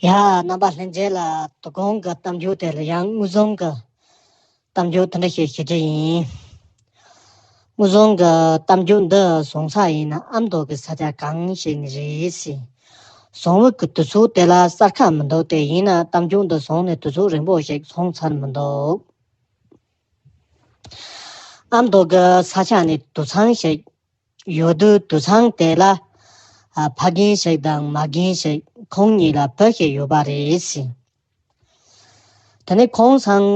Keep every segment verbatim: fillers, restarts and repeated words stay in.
ཡ། རྣམ་པ་ལྷན་རྒྱས་ལ་དོ་དགོང་གི་གཏམ་རྒྱུད་དེ་ལ་ཡང་དངོས་བཟུང་གི་གཏམ་རྒྱུད་དེ་འདྲ་ཞིག་བཤད་རྒྱུ་ཡིན། དངོས་བཟུང་གི་གཏམ་རྒྱུད་འདི་བཟུང་ས་ཡིན་ན་ཨ་མདོ་གི་ས་ཆ་གང་ཞིག་ནས་རེད་ཟེར། བཟུང་བའི་གི་དུས་ཚོད་དེ་ལ་གསལ་ཁ་མི་འདུག་དེ་ཡིན་ན་གཏམ་རྒྱུད་འདི་བཟུང་ནས་དུས་ཚོད་རིང་པོ་ཞིག་སོང་ཚར་མི་འདུག་ཨ་མདོ་གི་ས་ཆ་ནས་དུད་ཚང་ཞིག་ཡོད་དུས། དུད་ཚང་དེ་ལ་ཨ་ཕ་རྒན་ཞིག་དང་མ་རྒན་ཞིག་ཁོང་གཉིས་ལ་བུ་ཞིག་ཡོད་པ་རེད་ཟེར། དེ་ནས་ཁོང་ཚང་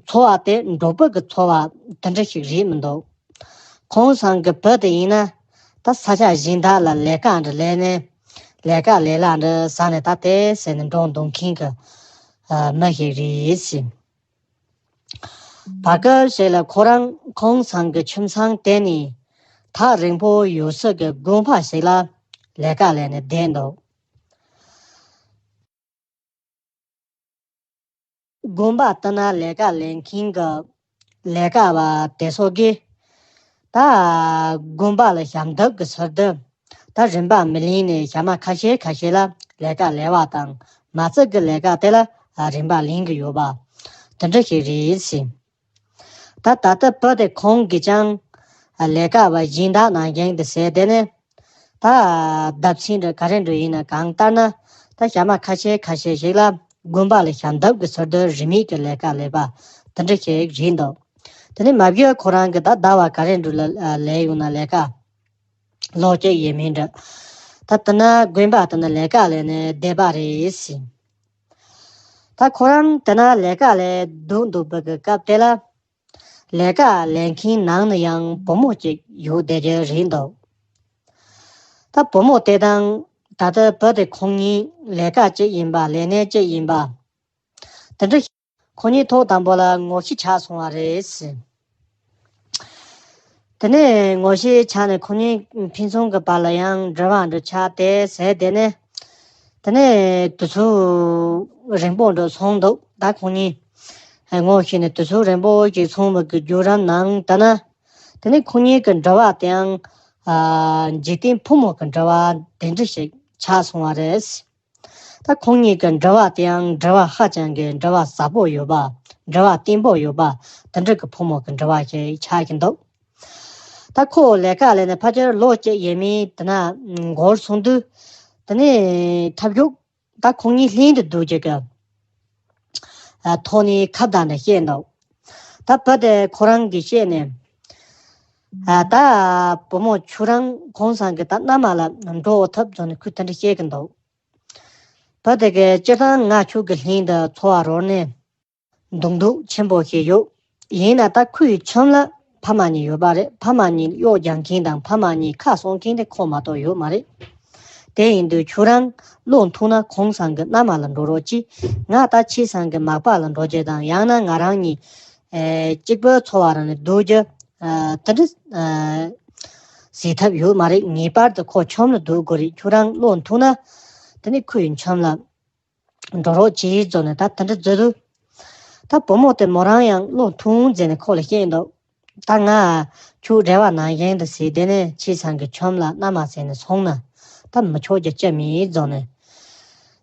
འཚོ་བ་དེ་འབྲོག་པ་གི་འཚོ་བ་དེ་འདྲ་ཞིག་རེད་མི་འདུག་ཁོང་ཚང་གི་བུ་དེ་ཡིན་ན་ད་ས་ཆ་གཞན་དག་ལ་ལས་ཀ་འདྲ་ལས་ནས། ལས་ཀ་ལས་ལ་འདྲ་ཟ་ནས་ད་དེ་ཟེར་ནས་འགྲོ་འདུག་མཁན་གི་ཨ་མི་ཞིག་རེད་ཟེར། བར་སྐབས་ཤིག་ལ་ཁོ་རང་ཁོང་ཚང་གི་ཁྱིམ་ཚང་དེ་ནས་ཐག་རིང་པོ་ཡོད་ས་གི་དགོན་པ་ཞིག་ལ་ལས་ཀ་ལས་ནས་བསྡད་འདུག་དགོན་པ་དེ་ན་ལས་ཀ་ལས་མཁན་གི་ལས་ཀ་བ་དེ་ཚོ་གིས་ད་དགོན་པ་ལ་ཞབས་འདེགས་ཀྱི་ཚུལ་དུ། ད་རིན་པ་མི་ལེན་ནས་ཞག་མ་ཁ་ཤས་ཁ་ཤས་ལ་ལས་ཀ་ལས་པ་དང་། མ་ཚད་ཀྱི་ལས་ཀ་དེ་ལ་རིན་པ་ལེན་གྱི་ཡོད་པ་དེ་འདྲ་ཞིག་རེད་ཟེར། ད་ད་ལྟ་བུ་དེ་ཁོང་གིས་ཀྱང་ལས་ཀ་བ་སྦྱིན་བདག་གནང་མཁན་དེ་ཟེར། དེ་ནས་ད་ལྡབ་ཆེན་འདྲ་ག་རེ་འདྲ་ཡིན་ན། གང་ལྟར་ན་ད་ཞག་མ་ཁ་ཤས་ཁ་ཤས་ཤིག་ལ་དགོན་པ་ལ་ཞབས་འདེགས་ཀྱི་ཚུལ་དུ་རིན་མེད་ཀྱི་ལས་ཀ་ལས་པ་དེ་འདྲ་ཞིག་རེད་འདུག་དེ་ནས་མ་བཞག་ཁོ་རང་གིས་ད་ཟླ་བ་ག་རེ་འདྲ་ལ་ལས་ཡོང་ན་ལས་ཀ་ལོ་གཅིག་ཡས་མས་འདྲ། ད་དེ་ན་དགོན་པ་དེ་ན་ལས་ཀ་ལས་ནས་བསྡད་པ་རེད་ཟེར། ད་ཁོ་རང་དེ་ན་ལས་ཀ་ལས་འདུག་འདུག་པའི་གི་སྐབས་དེ་ལ་ལས་ཀ་ལས་མཁན་ནང་ན་ཡང་བུ་མོ་གཅིག་ཡོད་བསྡད་ཀྱི་རེད་འདུག་ད་བུ་མོ་དེ་དང་ད་ལྟ་བུ་དེ་ཁོང་གཉིས་ལས་ཀ་གཅིག་ཡིན་པ། ལས་གནས་གཅིག་ཡིན་པ། དེ་འདྲ་ཁོ་གཉིས་ཐོག་དང་པོ་ལ་ངོ་ཤེས་ཆགས་སོང་བ་རེད་ཟེར། དེ་ནས་ངོ་ཤེས་ཆགས་ནས་ཁོ་གཉིས་ཕན་ཚུན་གྱི་བར་ལ་ཡང་འབྲེལ་བ་འདྲ་ཆགས་ཏེ་ཟེར། དེ་ནས་དེ་ནས་དུས་ཚོད་རིང་པོ་འདྲ་སོང་འདུག་ད་ཁོ་གཉིས་ངོ་ཤེས་ནས་དུས་ཚོད་རིང་པོ་ཅིག་སོང་བའི་གི་བརྒྱུད་རིམ་ནང་ད་ན། དེ་ནས་ཁོ་གཉིས་ཀྱི་འབྲེལ་བ་དེའང་ཨ་འཇིག་རྟེན་ཕོ་མོ་གི་འབྲེལ་བ་དེ་འདྲ་ཞིག་ཆགས་སོང་བ་རེད། ད་ཁོང་གཉིས་ཀྱི་འབྲེལ་བ་དེའང་འབྲེལ་བ་ཧ་ཅང་གི་འབྲེལ་བ་ཟབ་པོ་ཡོད་པ། འབྲེལ་བ་བརྟན་པོ་ཡོད་པ། དེ་འདྲ་གི་ཕོ་མོ་གི་འབྲེལ་བ་ཞིག་ཆགས་ཀྱི་འདུག་ད་ཁོ་ལས་ཀ་ལས་ནས་ཕལ་ཆེར་ལོ་གཅིག་ཡས་མས་དེ་ན་འགོར་སོང་དུས། དེ་ནས་ཐབས་ཞུགས་ད་ཁོང་གཉིས་ལྷན་དུ་འདུག་རྒྱུ་གི་ཨ་ཐོག་ནས་ཁ་བརྡ་འདྲ་བཤད་འདུག་ད་བུ་དེ་ཁོ་རང་གིས་བཤད་ནས། ཨ་ད་བུ་མོ་ཁྱོད་རང་ཁོང་ཚང་གི་ད་མནའ་མ་ལ་འགྲོ་འོ་ཐབས་བྱུང་ནས་ཁོས་དེ་འདྲ་བཤད་ཀྱི་འདུག་བུ་དེ་གིས་སྤྱིར་བཏང་ང་ཁྱོད་ཀྱི་ལྷན་དུ་འཚོ་བ་རོལ་ནས་འདུག་འདུག་ཆེན་པོ་ཞིག་ཡོད། ཡིན་ན་ད་ཁོའི་ཁྱིམ་ལ་ཕ་མ་གཉིས་ཡོད་པ་རེད། ཕ་མ་གཉིས་གཡོག་རྒྱག་མཁན་དང་ཕ་མ་གཉིས་ཁ་སྲུང་མཁན་དེ་ཁོ་མ་གཏོགས་ཡོད་མ་རེད། དེ་ཡིན་དུས་ཁྱོད་རང་བློ་ཐུག་ན་ཁོང་ཚང་གི་མནའ་མ་ལ་འགྲོ་རོགས་གྱིས། ང་ད་ཁྱེད་ཚང་གི་མག་པ་ལ་འགྲོ་རྒྱུ་དང་། ཡང་ན་ང་རང་གཉིས་ཨེ་གཅིག་པུ་འཚོ་བ་རོལ་ནས་སྡོད་རྒྱུ་ཨ་དེ་འདྲ་ཨ་བྱེད་ཐབས་ཡོད་མ་རེད། ངེས་པར་དུ་ཁོ་ཁྱིམ་ལ་སྡོད་དགོས་རེད། ཁྱོད་རང་བློ་ཐུག་ན་དེ་ནས་ཁོའི་ཁྱིམ་ལ་འགྲོ་རོགས་གྱིས་བཟོ་ནས་ད་དེ་འདྲ་བཟོས་དུས། ད་བུ་མོ་དེ་མོ་རང་ཡང་བློ་ཐུང་མཛད་ནས་ཁོ་ལ་བཤད་འདུག་ད་ང་ཁྱོད་འབྲེལ་བ་ནང་བཞིན་དུ་ཟེར། དེ་ནས་ཁྱེད་ཚང་གི་ཁྱིམ་ལ་མནའ་མ་ཟེར་ནས་སོང་ན་ད་མི་ཆོག་རྒྱུ་ཅི་མེད་བཟོ་ནས།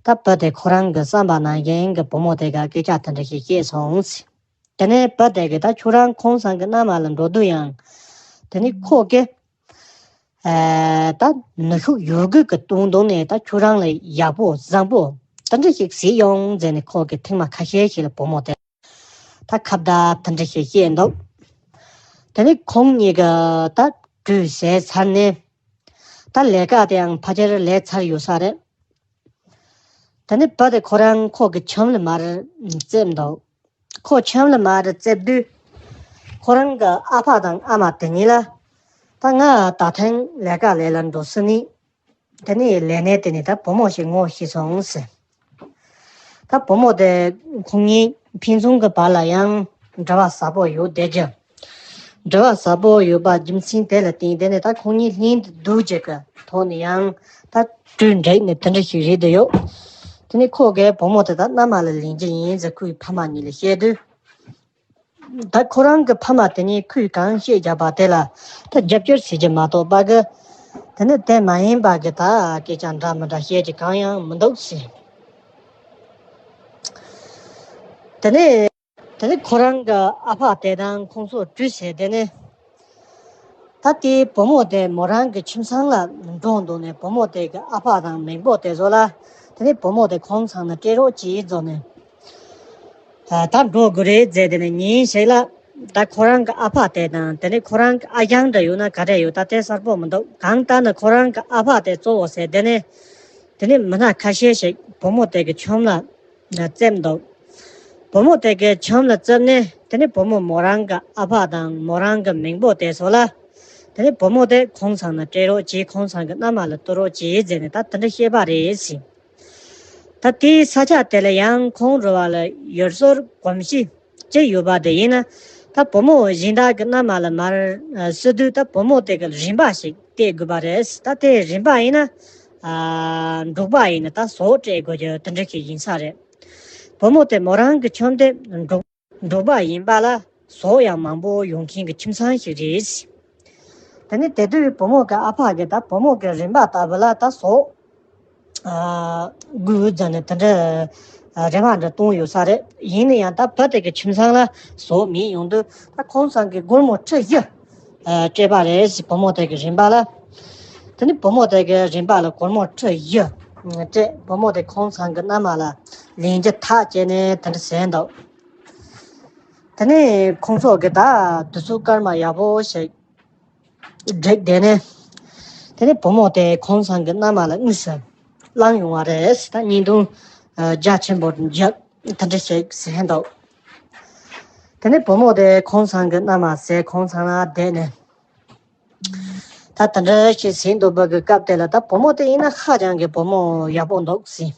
ད་བུ་དེ་ཁོ་རང་གི་བསམ་པ་ནང་བཞིན་གྱི་བུ་མོ་དེ་ག་སྐད་ཆ་དེ་འདྲ་ཞིག་བཤད་སོང་ཟེར། དེ་ནས་བུ་དེ་གིས་ད་ཁྱོད་རང་ཁོང་ཚང་གི་མནའ་མ་ལ་འགྲོ་དུས་ཡང་། དེ་ནས་ཁོ་གིས། ཨ་ད་ནུ་ཤུགས་ཡོད་རྒུ་གི་གཏོང་གཏོང་ནས་ད་ཁྱོད་རང་ལ་ཡག་པོ་བཟང་པོ་དེ་འདྲ་ཞིག་བཟོས་ཡོང་ཟེར་ནས་ཁོ་གིས་ཐེངས་མ་ཁ་ཤས་ཤིག་ལ་བུ་མོ་དེ་ད་ཁ་བརྡ་དེ་འདྲ་ཞིག་བཤད་འདུག་དེ་ནས་ཁོང་གཉིས་ཀྱིས་ད་གྲོས་བྱས་ཚར་ནས་ད་ལས་ཀ་དེའང་ཕལ་ཆེར་ལས་ཚར་ཡོད་ས་རེད། དེ་ནས་བུ་དེ་ཁོ་རང་ཁོ་གི་ཁྱིམ་ལ་མར་བཙལ་འདུག་ཁོ་ཁྱིམ་ལ་མར་བཙལ་དུས། ཁོ་རང་གི་ཨ་ཕ་དང་ཨ་མ་དེ་གཉིས་ལ། ད་ང་ད་ཐེངས་ལས་ཀ་ལས་ལ་འགྲོ་ས་ནི། དེ་ནས་ལས་གནས་དེ་ནས་ད་བུ་མོ་ཞིག་ངོ་ཤེས་སོང་ཟེར། ད་བུ་མོ་དེ་ཁོང་གཉིས་ཕན་ཚུན་གྱི་བར་ལ་ཡང་འབྲེལ་བ་ཟབ་པོ་ཡོད་བསྡད་ཀྱི། འབྲེལ་བ་ཟབ་པོ་ཡོད་པ་རྒྱུ་མཚན་དེ་ལ་བརྟེན་དེ་ནས་ད་ཁོང་གཉིས་ལྷན་དུ་འདུག་ཅིག་གི་ཐོག་ནས་ཡང་ད་གྲོས་འགྲིག་ནས་དེ་འདྲ་ཞིག་རེད་དུ་ཡོད། དེ་ནས་ཁོ་གིས་བུ་མོ་དེ་ད་མནའ་མ་ལ་ལེན་རྒྱུ་ཡིན་ཟེར་ཁོའི་ཕ་མ་གཉིས་ལ་བཤད་དུས། ད་ཁོ་རང་གི་ཕ་མ་དེ་གཉིས་ཁོས་གང་བཤད་བརྒྱབ་པ་དེ་ལ་ད་རྒྱབ་སྐྱོར་བྱེད་ཀྱི་མ་གཏོགས་པ་གི། དེ་ནི་དེ་མ་ཡིན་པ་གི་ད་སྐད་ཆ་འདྲ་མི་འདྲ་བཤད་ཀྱི་གང་ཡང་མི་འདུག་ཟེར། དེ་ནས་དེ་ནས་ཁོ་རང་གི་ཨ་ཕ་དེ་དང་ཁོང་ཚོ་བཀྲོལ་བྱས། དེ་ནས་ད་དེའི་བུ་མོ་དེ་མོ་རང་གི་ཁྱིམ་ཚང་ལ་འགྲོ་འདུག་ནས། བུ་མོ་དེ་གི་ཨ་ཕ་དང་མེས་པོ་དེ་ཚོ་ལ། དེ་ནས་བུ་མོ་དེ་ཁོང་ཚང་ནས་སྤྲད་རོགས་གྱིས་བཟོ་ནས། ད་འགྲོ་དགོས་རེད་ཟེར། དེ་ནས་ཉིན་ཞིག་ལ་ད་ཁོ་རང་གི་ཨ་ཕ་དེ་དང་། དེ་ནས་ཁོ་རང་གི་ཨ་ཞང་འདྲ་ཡོད་ན་ག་འདྲ་ཡོད། ད་དེ་གསལ་པོ་མི་འདུག་གང་ལྟར་ན་ཁོ་རང་གི་ཨ་ཕ་དེ་གཙོ་བོ་བྱས། དེ་ནས་དེ་ནས་མི་སྣ་ཁ་ཤས་ཤིག་བུ་མོ་དེ་གི་ཁྱིམ་ལ་བཙལ་འདུག་བུ་མོ་དེ་གི་ཁྱིམ་ལ་བཙལ་ནས། དེ་ནས་བུ་མོ་མོ་རང་གི་ཨ་ཕ་དང་མོ་རང་གི་མེས་པོ་དེ་ཚོ་ལ། དེ་ནས་བུ་མོ་དེ་ཁོང་ཚང་ནས་སྤྲད་རོགས་གྱིས། ཁོང་ཚང་གི་མནའ་མ་ལ་གཏོང་རོགས་གྱིས་ཟེར་ནས་ད་དེ་འདྲ་བཤད་པ་རེད་ཟེར། ད་དེའི་ས་ཆ་དེ་ལ་ཡང་ཁོང་རུ་བ་ལ་ཡུལ་སྲོལ་གོམས་གཤིས་ཅིག་ཡོད་པ་དེ་ཡིན་ན། ད་བུ་མོ་གཞན་དག་གི་མནའ་མ་ལ་མར་བསུ་དུས། ད་བུ་མོ་དེ་གི་རིན་པ་ཞིག་སྤྲད་དགོས་པ་རེད། ད་དེ་རིན་པ་ཡིན་ན་ཨ་འབྲོག་པ་ཡིན་ན་ད་ཟོག་སྤྲད་དགོས་རྒྱུ་དེ་འདྲ་ཞིག་ཡིན་ས་རེད། བུ་མོ་དེ་མོ་རང་གི་ཁྱིམ་དེ་འབྲོག་འབྲོག་པ་ཡིན་པ་ལ་ཟོག་ཡང་མང་པོ་ཡོང་མཁན་གྱི་ཁྱིམ་ཚང་ཞིག་རེད། དེ་ནས་དེ་དུས་བུ་མོ་གི་ཨ་ཕ་གིས་ད་བུ་མོ་གི་རིན་པ་ལྟ་བུ་ལ་ད་ཟོག་ཨ་དགུ་ཙམ་ནས་དེ་འདྲ་རེ་བ་འདྲ་གཏོང་ཡོད་ས་རེད། ཡིན་ན་ཡང་ད་བུ་དེ་གི་ཁྱིམ་ཚང་ལ་ཟོག་མེད་ཡོང་དུས། ད་ཁོང་ཚང་གིས་སྒོར་མོ་ཁྲི་བཞི་སྤྲད་པ་རེད་ཟེར། བུ་མོ་དེ་གི་རིན་པ་ལ། དེ་ནས་བུ་མོ་དེ་གི་རིན་པ་ལ་སྒོར་མོ་ཁྲི་བཞི་སྤྲད། བུ་མོ་དེ་ཁོང་ཚང་གི་མནའ་མ་ལ་ལན་གཅིག་ཐག་བཅད་ནས་དེ་འདྲ་ཟེར་འདུག་དེ་ནས་ཁོང་ཚོ་གིས་ད་དུས་ཚོད་སྐར་མ་ཡག་པོ་ཞིག་བསྒྲིགས། དེ་ནས་དེ་ནས་བུ་མོ་དེ་ཁོང་ཚང་གི་མནའ་མ་ལ་དངོས་སུ་བླངས་ཡོང་བ་རེད། ད་བརྙན་ཐུང་རྒྱ་ཆེན་པོ་བརྒྱབ། དེ་འདྲ་ཞིག་ཟེར་འདུག་དེ་ནས་བུ་མོ་དེ་ཁོང་ཚང་གི་མནའ་མ་ཟེར་ཁོང་ཚང་ལ་བསྡད་ནས། ད་དེ་འདྲ་ཞིག་ཟེར་འདུག་པ་གི་སྐབས་དེ་ལ། ད་བུ་མོ་དེ་ཡིན་ན་ཧ་ཅང་གི་བུ་མོ་ཡག་པོ་འདུག་ཟེར།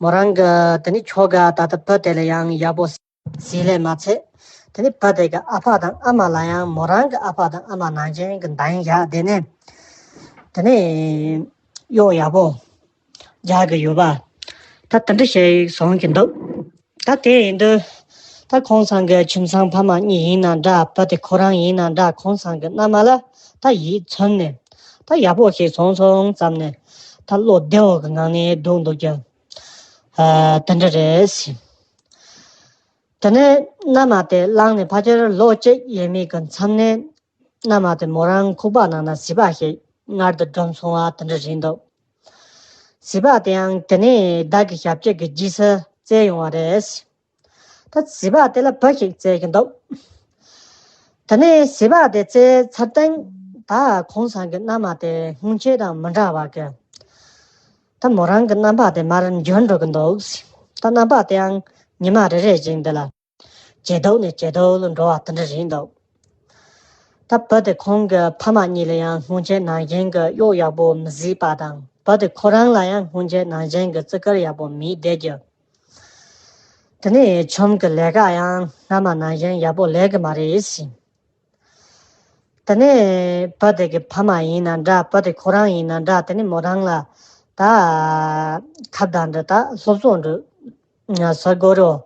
མོ་རང་གི་དེ་ནས་ཁྱོ་ག་ད་ལྟ་བུ་དེ་ལ་ཡང་ཡག་པོ་ཟེར་ལས་མ་ཚད། དེ་ནས་བུ་དེ་གི་ཨ་ཕ་དང་ཨ་མ་ལ་ཡང་མོ་རང་གི་ཨ་ཕ་དང་ཨ་མ་ནང་བཞིན་གི་འདང་བཞག་དེ་ནས་དེ་ནས་གཡོག་ཡག་པོ་རྒྱག་གི་ཡོད་པ། ད་དེ་འདྲ་ཞིག་བཟོ་གི་འདུག་ད་དེ་ཡིན་དུས་ད་ཁོང་ཚང་གི་ཁྱིམ་ཚང་ཕ་མ་གཉིས་ཡིན་ན་འདྲ། བུ་དེ་ཁོ་རང་ཡིན་ན་འདྲ། ཁོང་ཚང་གི་མནའ་མ་ལ་ད་ཡིད་ཚིམ་ནས། ད་ཡག་པོ་ཞིག་སོང་སོང་ཙམ་ནས་ད་བློ་བདེ་བོ་གི་ངང་ནས་སྡོད་འདུག་རྒྱུ་ཨ་དེ་འདྲ་རེད་ཟེར། དེ་ནས་མནའ་མ་དེ་བླངས་ནས་ཕལ་ཆེར་ལོ་གཅིག་ཡས་མས་ཀྱི་མཚམས་ནས། མནའ་མ་དེ་མོ་རང་ཁུག་པ་ནང་ན་བྱིས་པ་ཞིག་མངལ་དུ་སྦྲུམ་སོང་བ་དེ་འདྲ་རེད་འདུག་བྱིས་པ་དེ་ཡང་དེ་ནས་ཟླ་གི་ཞབས་ཕྱི་གི་རྗེས་སུ་བཙལ་ཡོང་བ་རེད། ད་བྱིས་པ་དེ་ལ་བུ་ཞིག་བཙལ་གྱི་འདུག་དེ་ནས་བྱིས་པ་དེ་བཙལ་ཚར་སྟེང་། ད་ཁོང་ཚང་གི་མནའ་མ་དེ་སྔོན་ཆད་དང་མི་འདྲ་བ་གི། ད་མོ་རང་གི་རྣམ་པ་དེ་མར་འགྱུར་འགྲོ་གི་འདུག་ད་རྣམ་པ་དེའང་ཉི་མ་རེ་རེ་བཞིན་དེ་ལ་ཇེ་སྡུག་ནས་ཇེ་སྡུག་ལ་འགྲོ་བ་དེ་འདྲ་རེད་འདུག་ད་བུ་དེ་ཁོང་གི་ཕ་མ་གཉིས་ལ་ཡང་སྔོན་ཆད་ནང་བཞིན་གྱི་གཡོག་ཡག་པོ་མི་བྱེད་པ་དང་། བུ་དེ་ཁོ་རང་ལ་ཡང་སྔོན་ཆད་ནང་བཞིན་གྱི་བརྩི་བཀུར་ཡག་པོ་མེད་བསྡད་རྒྱུ། དེ་ནས་ཁྱིམ་གྱི་ལས་ཀ་ཡང་སྔ་མ་ནང་བཞིན་ཡག་པོ་ལས་ཀྱི་མ་རེད་ཟེར། དེ་ནས་བུ་དེ་གི་ཕ་མ་ཡིན་ན་འདྲ། བུ་དེ་ཁོ་རང་ཡིན་ན་འདྲ། དེ་ནས་མོ་རང་ལ་ད་ཁ་བརྡ་འདྲ། ད་སློབ་གསོ་འདྲ་ཟེར་དགོས་རེད།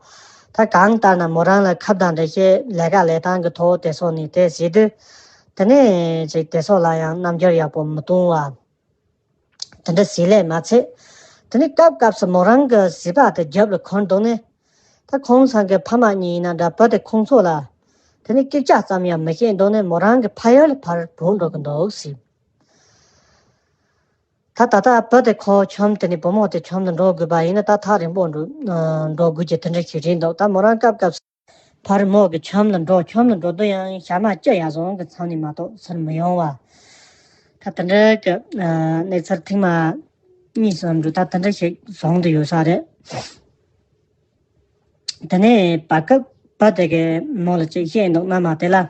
ད་གང་ལྟར་ན་མོ་རང་ལ་ཁ་བརྡ་འདྲ་བྱས། ལས་ཀ་ལས་སྟངས་ཀྱི་ཐོག་དེ་ཚོ་ནས་དེ་བྱེད་དུས། དེ་ནས་ཅིག་དེ་ཚོ་ལ་ཡང་རྣམ་འགྱུར་ཡག་པོ་མི་གཏོང་བ། དེ་འདྲ་བྱེད་ལས་མ་ཚད། དེ་ནས་སྐབས་སྐབས་སུ་མོ་རང་གི་བྱིས་པ་དེ་རྒྱབ་ལ་འཁུར་འདུག་ནས། ད་ཁོང་ཚང་གི་ཕ་མ་གཉིས་ཡིན་ན་འདྲ། བུ་དེ་ཁོང་ཚོ་ལ་དེ་ནས་སྐད་ཆ་ཙམ་ཡང་མི་བཤད་འདུག་ནས། མོ་རང་གི་ཕ་ཡུལ་ལ་ཕར་བུད་འགྲོ་གི་འདུག་ཟེར། ད་ད་ལྟ་བུ་དེ་ཁོ་ཁྱིམ་དེ་ནས། བུ་མོ་དེ་ཁྱིམ་དུ་འགྲོ་དགོས་པ་ཡིན་ན་ད་ཐག་རིང་པོ་འགྲོ་འགྲོ་དགོས་ཀྱི་དེ་འདྲ་ཞིག་རེད་འདུག་ད་མོ་རང་སྐབས་སྐབས་སུ་ཕར་མོ་གི་ཁྱིམ་ལ་འགྲོ། ཁྱིམ་ལ་འགྲོ་དུས་ཡང་ཞག་མ་གཅིག་ཡར་སོང་གི་མཚམས་ནས་མ་གཏོགས་ཚུར་མི་ཡོང་བ། ད་དེ་འདྲ་གི་གནས་ཚུལ་ཐེངས་མ་གཉིས་སུ་འགྲོ། ད་དེ་འདྲ་ཞིག་བཟུང་དུ་ཡོད་ས་རེད། དེ་ནས་བར་སྐབས་བུ་དེ་གིས་མོ་ལ་ཅིག་བཤད་འདུག་མནའ་མ་དེ་ལ།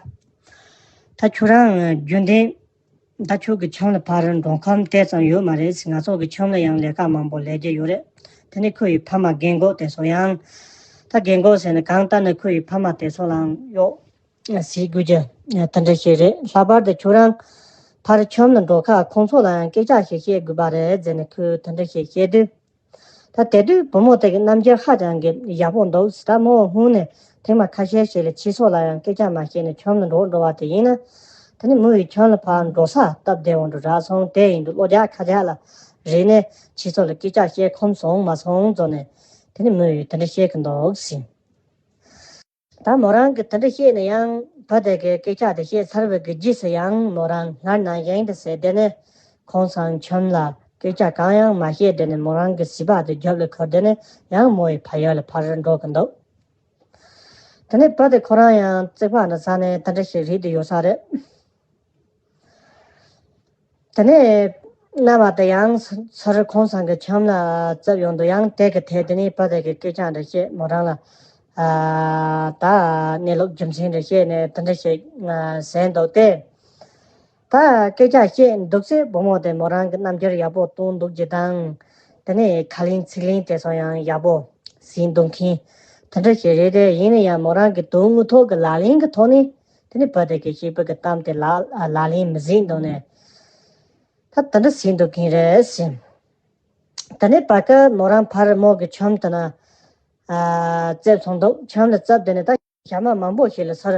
ད་ཁྱོད་རང་རྒྱུན་ལྡན་ད་ཁྱོད་ཀྱི་ཁྱིམ་ལ་ཕར་འགྲོ་ཁོམ་དེ་ཙམ་ཡོད་མ་རེད། ང་ཚོ་གི་ཁྱིམ་ལ་ཡང་ལས་ཀ་མང་པོ་ལས་རྒྱུ་ཡོད་རེད། དེ་ནས་ཁོ་ཡི་ཕ་མ་རྒན་གོག་དེ་ཚོ་ཡང་། ད་རྒན་གོག་ཟེར་ན་གང་ལྟར་ན་ཁོ་ཡི་ཕ་མ་དེ་ཚོ་ལའང་གཡོག་བྱེད་དགོས་རྒྱུ་དེ་འདྲ་ཞིག་རེད། ལྷག་པར་དུ་ཁྱོད་རང་ཕར་ཁྱིམ་ལ་འགྲོ་ཁ་ཁོང་ཚོ་ལ་ཡང་སྐད་ཆ་ཞིག་བཤད་དགོས་པ་རེད་ཟེར་ནས་ཁོས་དེ་འདྲ་ཞིག་བཤད་དུས། ད་དེ་དུས་བུ་མོ་དེ་གི་རྣམ་འགྱུར་ཧ་ཅང་གི་ཡག་པོ་འདུག་ད་མོ་སྔོན་ནས་ཐེངས་མ་ཁ་ཤས་ཤིག་ལ་ཁྱི་ཚོ་ལ་ཡང་སྐད་ཆ་མ་བཤད་ནས་ཁྱིམ་ལ་འགྲོ་འགྲོ་བ་དེ་ཡིན་ན། དེ་ནི་མོ་ཡི་ཁྱིམ་ལ་ཕར་འགྲོ་ས་སྟབས་བདེ་བོ་འགྲོ་རག་སོང་། དེ་ཡིན་དུས་གློ་རྒྱག་ཁ་རྒྱག་ལ་རེད་ནས་ཁྱི་ཚོ་ལ་སྐད་ཆ་བཤད་ཁོམ་སོང་མ་སོང་བཟོ་ནས། དེ་ནི་མོ་ཡིས་དེ་འདྲ་བཤད་ཀྱི་འདུག་ཟེར། ད་མོ་རང་གིས་དེ་འདྲ་བཤད་ནས་ཡང་བུ་དེ་གིས་སྐད་ཆ་དེ་བཤད་ཚར་བའི་གི་རྗེས་སུ་ཡང་མོ་རང་སྔར་ནང་བཞིན་དུ་ཟེར། དེ་ནས་ཁོང་ཚང་ཁྱིམ་ལ་སྐད་ཆ་གང་ཡང་མ་བཤད། དེ་ནས་མོ་རང་གི་བྱིས་པ་དེ་རྒྱབ་ལ་འཁུར། དེ་ནས་ཡང་མོ་ཡི་ཕ་ཡུལ་ལ་ཕར་འགྲོ་གི་འདུག་དེ་ནས་བུ་དེ་ཁོ་རང་ཡང་རྩིག་པ་འདྲ་ཟ་ནས་དེ་འདྲ་ཞིག་རེད་དུ་ཡོད་ས་རེད། དེ་ནས་མནའ་མ་དེ་ཡང་ཚུར་ཁོང་ཚང་གི་ཁྱིམ་ལ་བཙལ་ཡོང་དུས་ཡང་དེ་གི་ཐད་དེ་ནས་བུ་དེ་གིས་སྐད་ཆ་འདྲ་བཤད། མོ་རང་ལ་ཨ་ད་གནས་ལུགས་རྒྱུ་མཚན་འདྲ་བཤད་ནས་དེ་འདྲ་ཞིག་ཟེར་འདུག་སྟེ། ད་སྐད་ཆ་བཤད་འདུག་ཚེ་བུ་མོ་དེ་མོ་རང་གི་རྣམ་འགྱུར་ཡག་པོ་གཏོང་འདུག་རྒྱུ་དང་། དེ་ནས་ཁ་ལེན་ཚིག་ལེན་དེ་ཚོ་ཡང་ཡག་པོ་ཟིན་འདུག་མཁན་དེ་འདྲ་ཞིག་རེད། དེ་ཡིན་ན་ཡང་མོ་རང་གི་དོན་དངོས་ཐོག་གི་ལག་ལེན་གི་ཐོག་ནས་དེ་ནས་བུ་དེ་གི་བཤད་པ་གི་གཏམ་དེ་ལག་ལག་ལེན་མི་ཟིན་འདུག་ནས། ད་དེ་འདྲ་ཟིན་འདུག་མཁན་རེད་ཟེར། དེ་ནས་བར་སྐབས་མོ་རང་ཕར་མོ་གི་ཁྱིམ་དེ་ན་ཨ་བཙལ་སོང་འདུག་ཁྱིམ་ལ་བཙལ། དེ་ནས་ད་ཞག་མ་མང་པོ་ཞིག་ལ་ཚུར་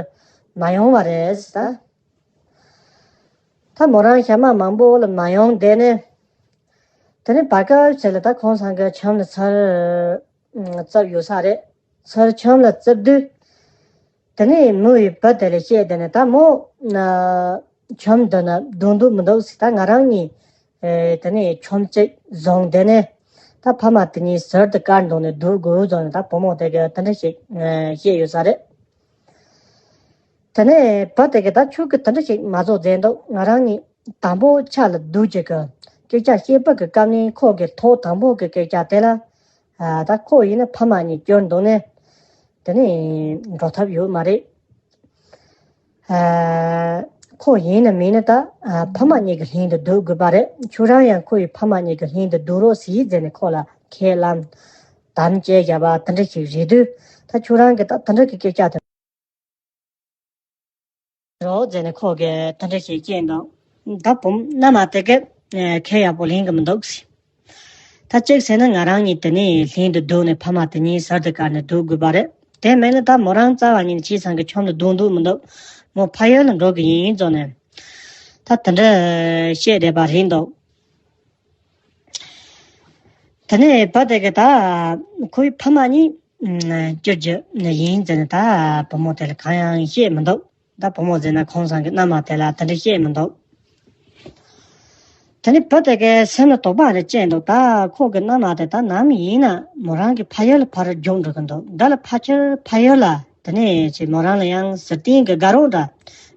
མ་ཡོང་བ་རེད་ཟེར། ད་མོ་རང་ཞག་མ་མང་པོ་ལ་མ་ཡོང་། དེ་ནས་དེ་ནས་བར་སྐབས་ཞིག་ལ་ད་ཁོང་ཚང་གི་ཁྱིམ་ལ་ཚུར་བཙལ་ཡོད་ས་རེད། ཚུར་ཁྱིམ་ལ་བཙལ་དུས། དེ་ནས་མོ་ཡིས་བུ་དེ་ལ་བཤད། དེ་ནས་ད་མོ་ན་ཁྱིམ་འདི་ན་སྡོད་འདོད་མི་འདུག་ཟེར། ད་ང་རང་གཉིས་ཨེ་དེ་ནས་ཁྱིམ་གཅིག་བཟུང་། དེ་ནས་ད་ཕ་མ་དེ་གཉིས་ཟུར་དུ་བཀར་འདུག་ནས་སྡོད་དགོས་བཟོ་ནས། ད་བུ་མོ་དེ་གིས་དེ་འདྲ་ཞིག་ཨེ་བཤད་ཡོད་ས་རེད། དེ་ནས་བུ་དེ་གིས་ད་ཁྱོད་ཀྱིས་དེ་འདྲ་ཞིག་མ་བཟོ་བཟླས་འདུག་ང་རང་གཉིས་དང་པོ་ཆ་ལ་སྡོད་ཀྱི་གི་སྐད་ཆ་བཤད་པ་གི་སྐབས་ནས་ཁོ་གི་ཐོག་དང་པོ་གི་སྐད་ཆ་དེ་ལ། ཨ་ད་ཁོ་ཡིན་ན་ཕ་མ་གཉིས་སྐྱོར་འདུག་ནས་དེ་ནས་འགྲོ་ཐབས་ཡོད་མ་རེད། ཨ་ཁོ་ཡིན་ན་མིན་ན་ད་ཨ་ཕ་མ་གཉིས་ཀྱི་ལྷན་དུ་སྡོད་དགོས་པ་རེད། ཁྱོད་རང་ཡང་ཁོ་ཡི་ཕ་མ་གཉིས་ཀྱི་ལྷན་དུ་སྡོད་རོགས་ཟེར་ཟེར་ནས་ཁོ་ལ་ཁས་བླངས་དམ་བཅས་བཞག་པ་དེ་འདྲ་ཞིག་རེད་དུས། ད་ཁྱོད་རང་གིས་ད་དེ་འདྲ་གི་སྐད་ཆ་དེ་རོགས་ཟེར་ནས་ཁོ་གིས་དེ་འདྲ་ཞིག་བཤད་འདུག་ད་བུ་མོ་མནའ་མ་དེ་གིས་ཨེ་ཁས་ཡག་པོ་ལེན་གི་མི་འདུག་ཟེར། ད་གཅིག་བྱས་ན་ང་རང་གཉིས་དེ་ནས་ལྷན་དུ་སྡོད་ནས་ཕ་མ་དེ་གཉིས་ཟུར་དུ་བཀར་ནས་སྡོད་དགོས་པ་རེད། དེ་མིན་ན་ད་མོ་རང་རྩ་བ་ཉིད་ནས་ཁྱེད་ཚང་གི་ཁྱིམ་དུ་སྡོད་འདོད་མི་འདུག་མོ་ཕ་ཡུལ་ལ་འགྲོ་གི་ཡིན་བཟོ་ནས་ད་དེ་འདྲ་བཤད་བསྡད་པ་རེད་འདུག་དེ་ནས་བུ་དེ་གིས་ད་ཁོའི་ཕ་མ་གཉིས་སྐྱོར་རྒྱུ་ཡིན་ཟེར་ནས་ད་བུ་མོ་དེ་ལ་གང་ཡང་བཤད་མི་འདུག་ད་བུ་མོ་ཟེར་ན་ཁོང་ཚང་གི་མནའ་མ་དེ་ལ་དེ་འདྲ་བཤད་མི་འདུག་དེ་ནས་བུ་དེ་གའི་སེམས་ལ་དོགས་པ་རེ་སྐྱེས་འདུག་ད་ཁོ་གི་མནའ་མ་དེ་ད་ནམ་ཡིན་ན་མོ་རང་གི་ཕ་ཡུལ་ལ་ཕར་རྒྱུགས་འགྲོ་གི་འདུག་འདི་ལ་ཕ་ཁྱེར་ཕ་ཡུལ་ལ་དེ་ནས་ཅིག་མོ་རང་ལ་ཡང་ཟུར་བརྟན་གྱི་དགའ་རོགས་འདྲ་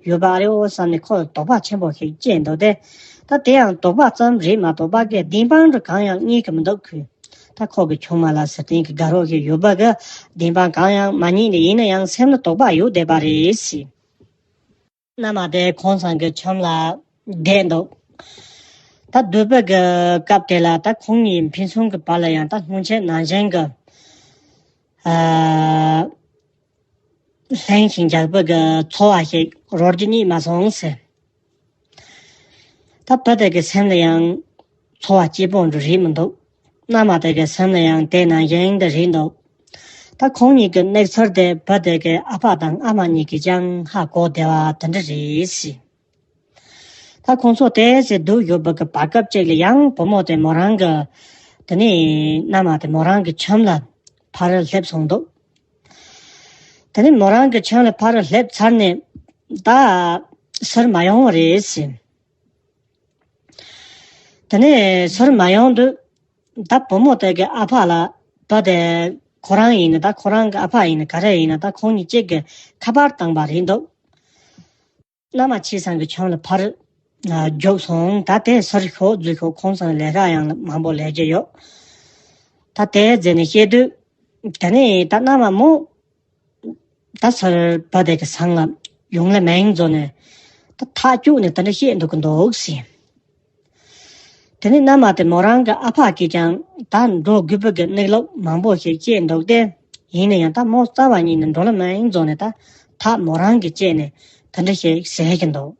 ཡོད་པ་རེད་འོ་བསམ་ནས་ཁོ་ལ་དོགས་པ་ཆེན་པོ་ཞིག་སྐྱེས་འདུག་དེ་ད་དེ་ཡང་དོགས་པ་ཙམ་རེད་མ་གཏོགས་ཕ་གིར་བདེན་དཔང་འདྲ་གང་ཡང་རྙེད་ཀྱི་མི་འདུག་ཁོས་ད་ཁོ་གི་ཆུང་མ་ལ་ཟུར་བརྟན་གྱི་དགའ་རོགས་ཤིག་ཡོད་པ་གི་བདེན་དཔང་གང་ཡང་མ་རྙེད་ནས། ཡིན་ན་ཡང་སེམས་ལ་དོགས་པ་ཡོད་བསྡད་པ་རེད་ཟེར། མནའ་མ་དེ་ཁོང་ཚང་གི་ཁྱིམ་ལ་བསྡད་འདུག་ད་སྡོད་པའི་གི་སྐབས་དེ་ལ་ད་ཁོང་གཉིས་ཕན་ཚུན་གྱི་བར་ལ་ཡང་ད་སྔོན་ཆད་ནང་བཞིན་གྱི་ཨ་ལྷན་ཞིང་འཇགས་པའི་གི་འཚོ་བ་ཞིག་རོལ་རྒྱུ་རྙེད་མ་སོང་ཟེར། ད་བུ་དེ་གི་སེམས་ལ་ཡང་ཚོར་བ་སྐྱིད་པོ་འདྲ་རེད་མི་འདུག་མནའ་མ་དེ་གི་སེམས་ལ་ཡང་དེ་ནང་བཞིན་དུ་རེད་འདུག་ད་ཁོང་གཉིས་ཀྱི་གནས་ཚུལ་དེ་བུ་དེ་གི་ཨ་ཕ་དང་ཨ་མ་གཉིས་ཀྱིས་ཀྱང་ཧ་གོ་བསྡད་པ་དེ་འདྲ་རེད་ཟེར། ད་ཁོང་ཚོ་དེ་ཟེར་སྡོད་ཡོད་པ་གི་བར་སྐབས་ཅིག་ལ་ཡང་བུ་མོ་དེ་མོ་རང་གི་དེ་ནས་མནའ་མ་དེ་མོ་རང་གི་ཁྱིམ་ལ་ཕར་སླེབས་སོང་འདུག་དེ་ནས་མོ་རང་གི་ཁྱིམ་ལ་ཕར་སླེབས་ཚར་ནས་ད་ཚུར་མ་ཡོང་བ་རེད་ཟེར། དེ་ནས་ཚུར་མ་ཡོང་དུས་ད་བུ་མོ་དེ་གི་ཨ་ཕ་ལ་བུ་དེ་ཁོ་རང་ཡིན་ན་ད་ཁོ་རང་གི་ཨ་ཕ་ཡིན་ན་ག་རེ་ཡིན་ན་ད་ཁོང་གཉིས་གཅིག་གི་ཁ་པར་བཏང་པ་རེད་འདུག་མནའ་མ་ཁྱེད་ཚང་གི་ཁྱིམ་ལ་ཕར་ཨ་རྒྱུགས་སོང་། ད་དེ་ཚུར་ཤོག་འཛུལ་ཤོག་ཁོང་ཚང་ལས་ཀ་ཡང་མང་པོ་ལས་རྒྱུ་ཡོད། ད་དེ་ཟེར་ནས་བཤད་དུས་དེ་ནས་ད་མནའ་མ་མོ་ད་ཚུར་བུ་དེ་གི་ཚང་ལ་ཡོང་ལེ་མེད་བཟོ་ནས་ད་ཐག་བཅུག་ནས་དེ་འདྲ་བཤད་འདུག་གི་འདུག་ཟེར། དེ་ནས་མནའ་མ་དེ་མོ་རང་གི་ཨ་ཕ་གིས་ཀྱང་ད་འགྲོ་དགོས་པའི་གི་གནས་ལུགས་མང་པོ་ཞིག་བཤད་འདུག་སྟེ། ཡིན་ན་ཡང་ད་མོ་རྩ་བ་ཉིད་ནས་འགྲོ་ལེ་མེད་བཟོ་ནས་ད་ཐག་མོ་རང་གིས་བཅད་ནས་དེ་འདྲ་ཞིག་ཟེར་གྱི་འདུག་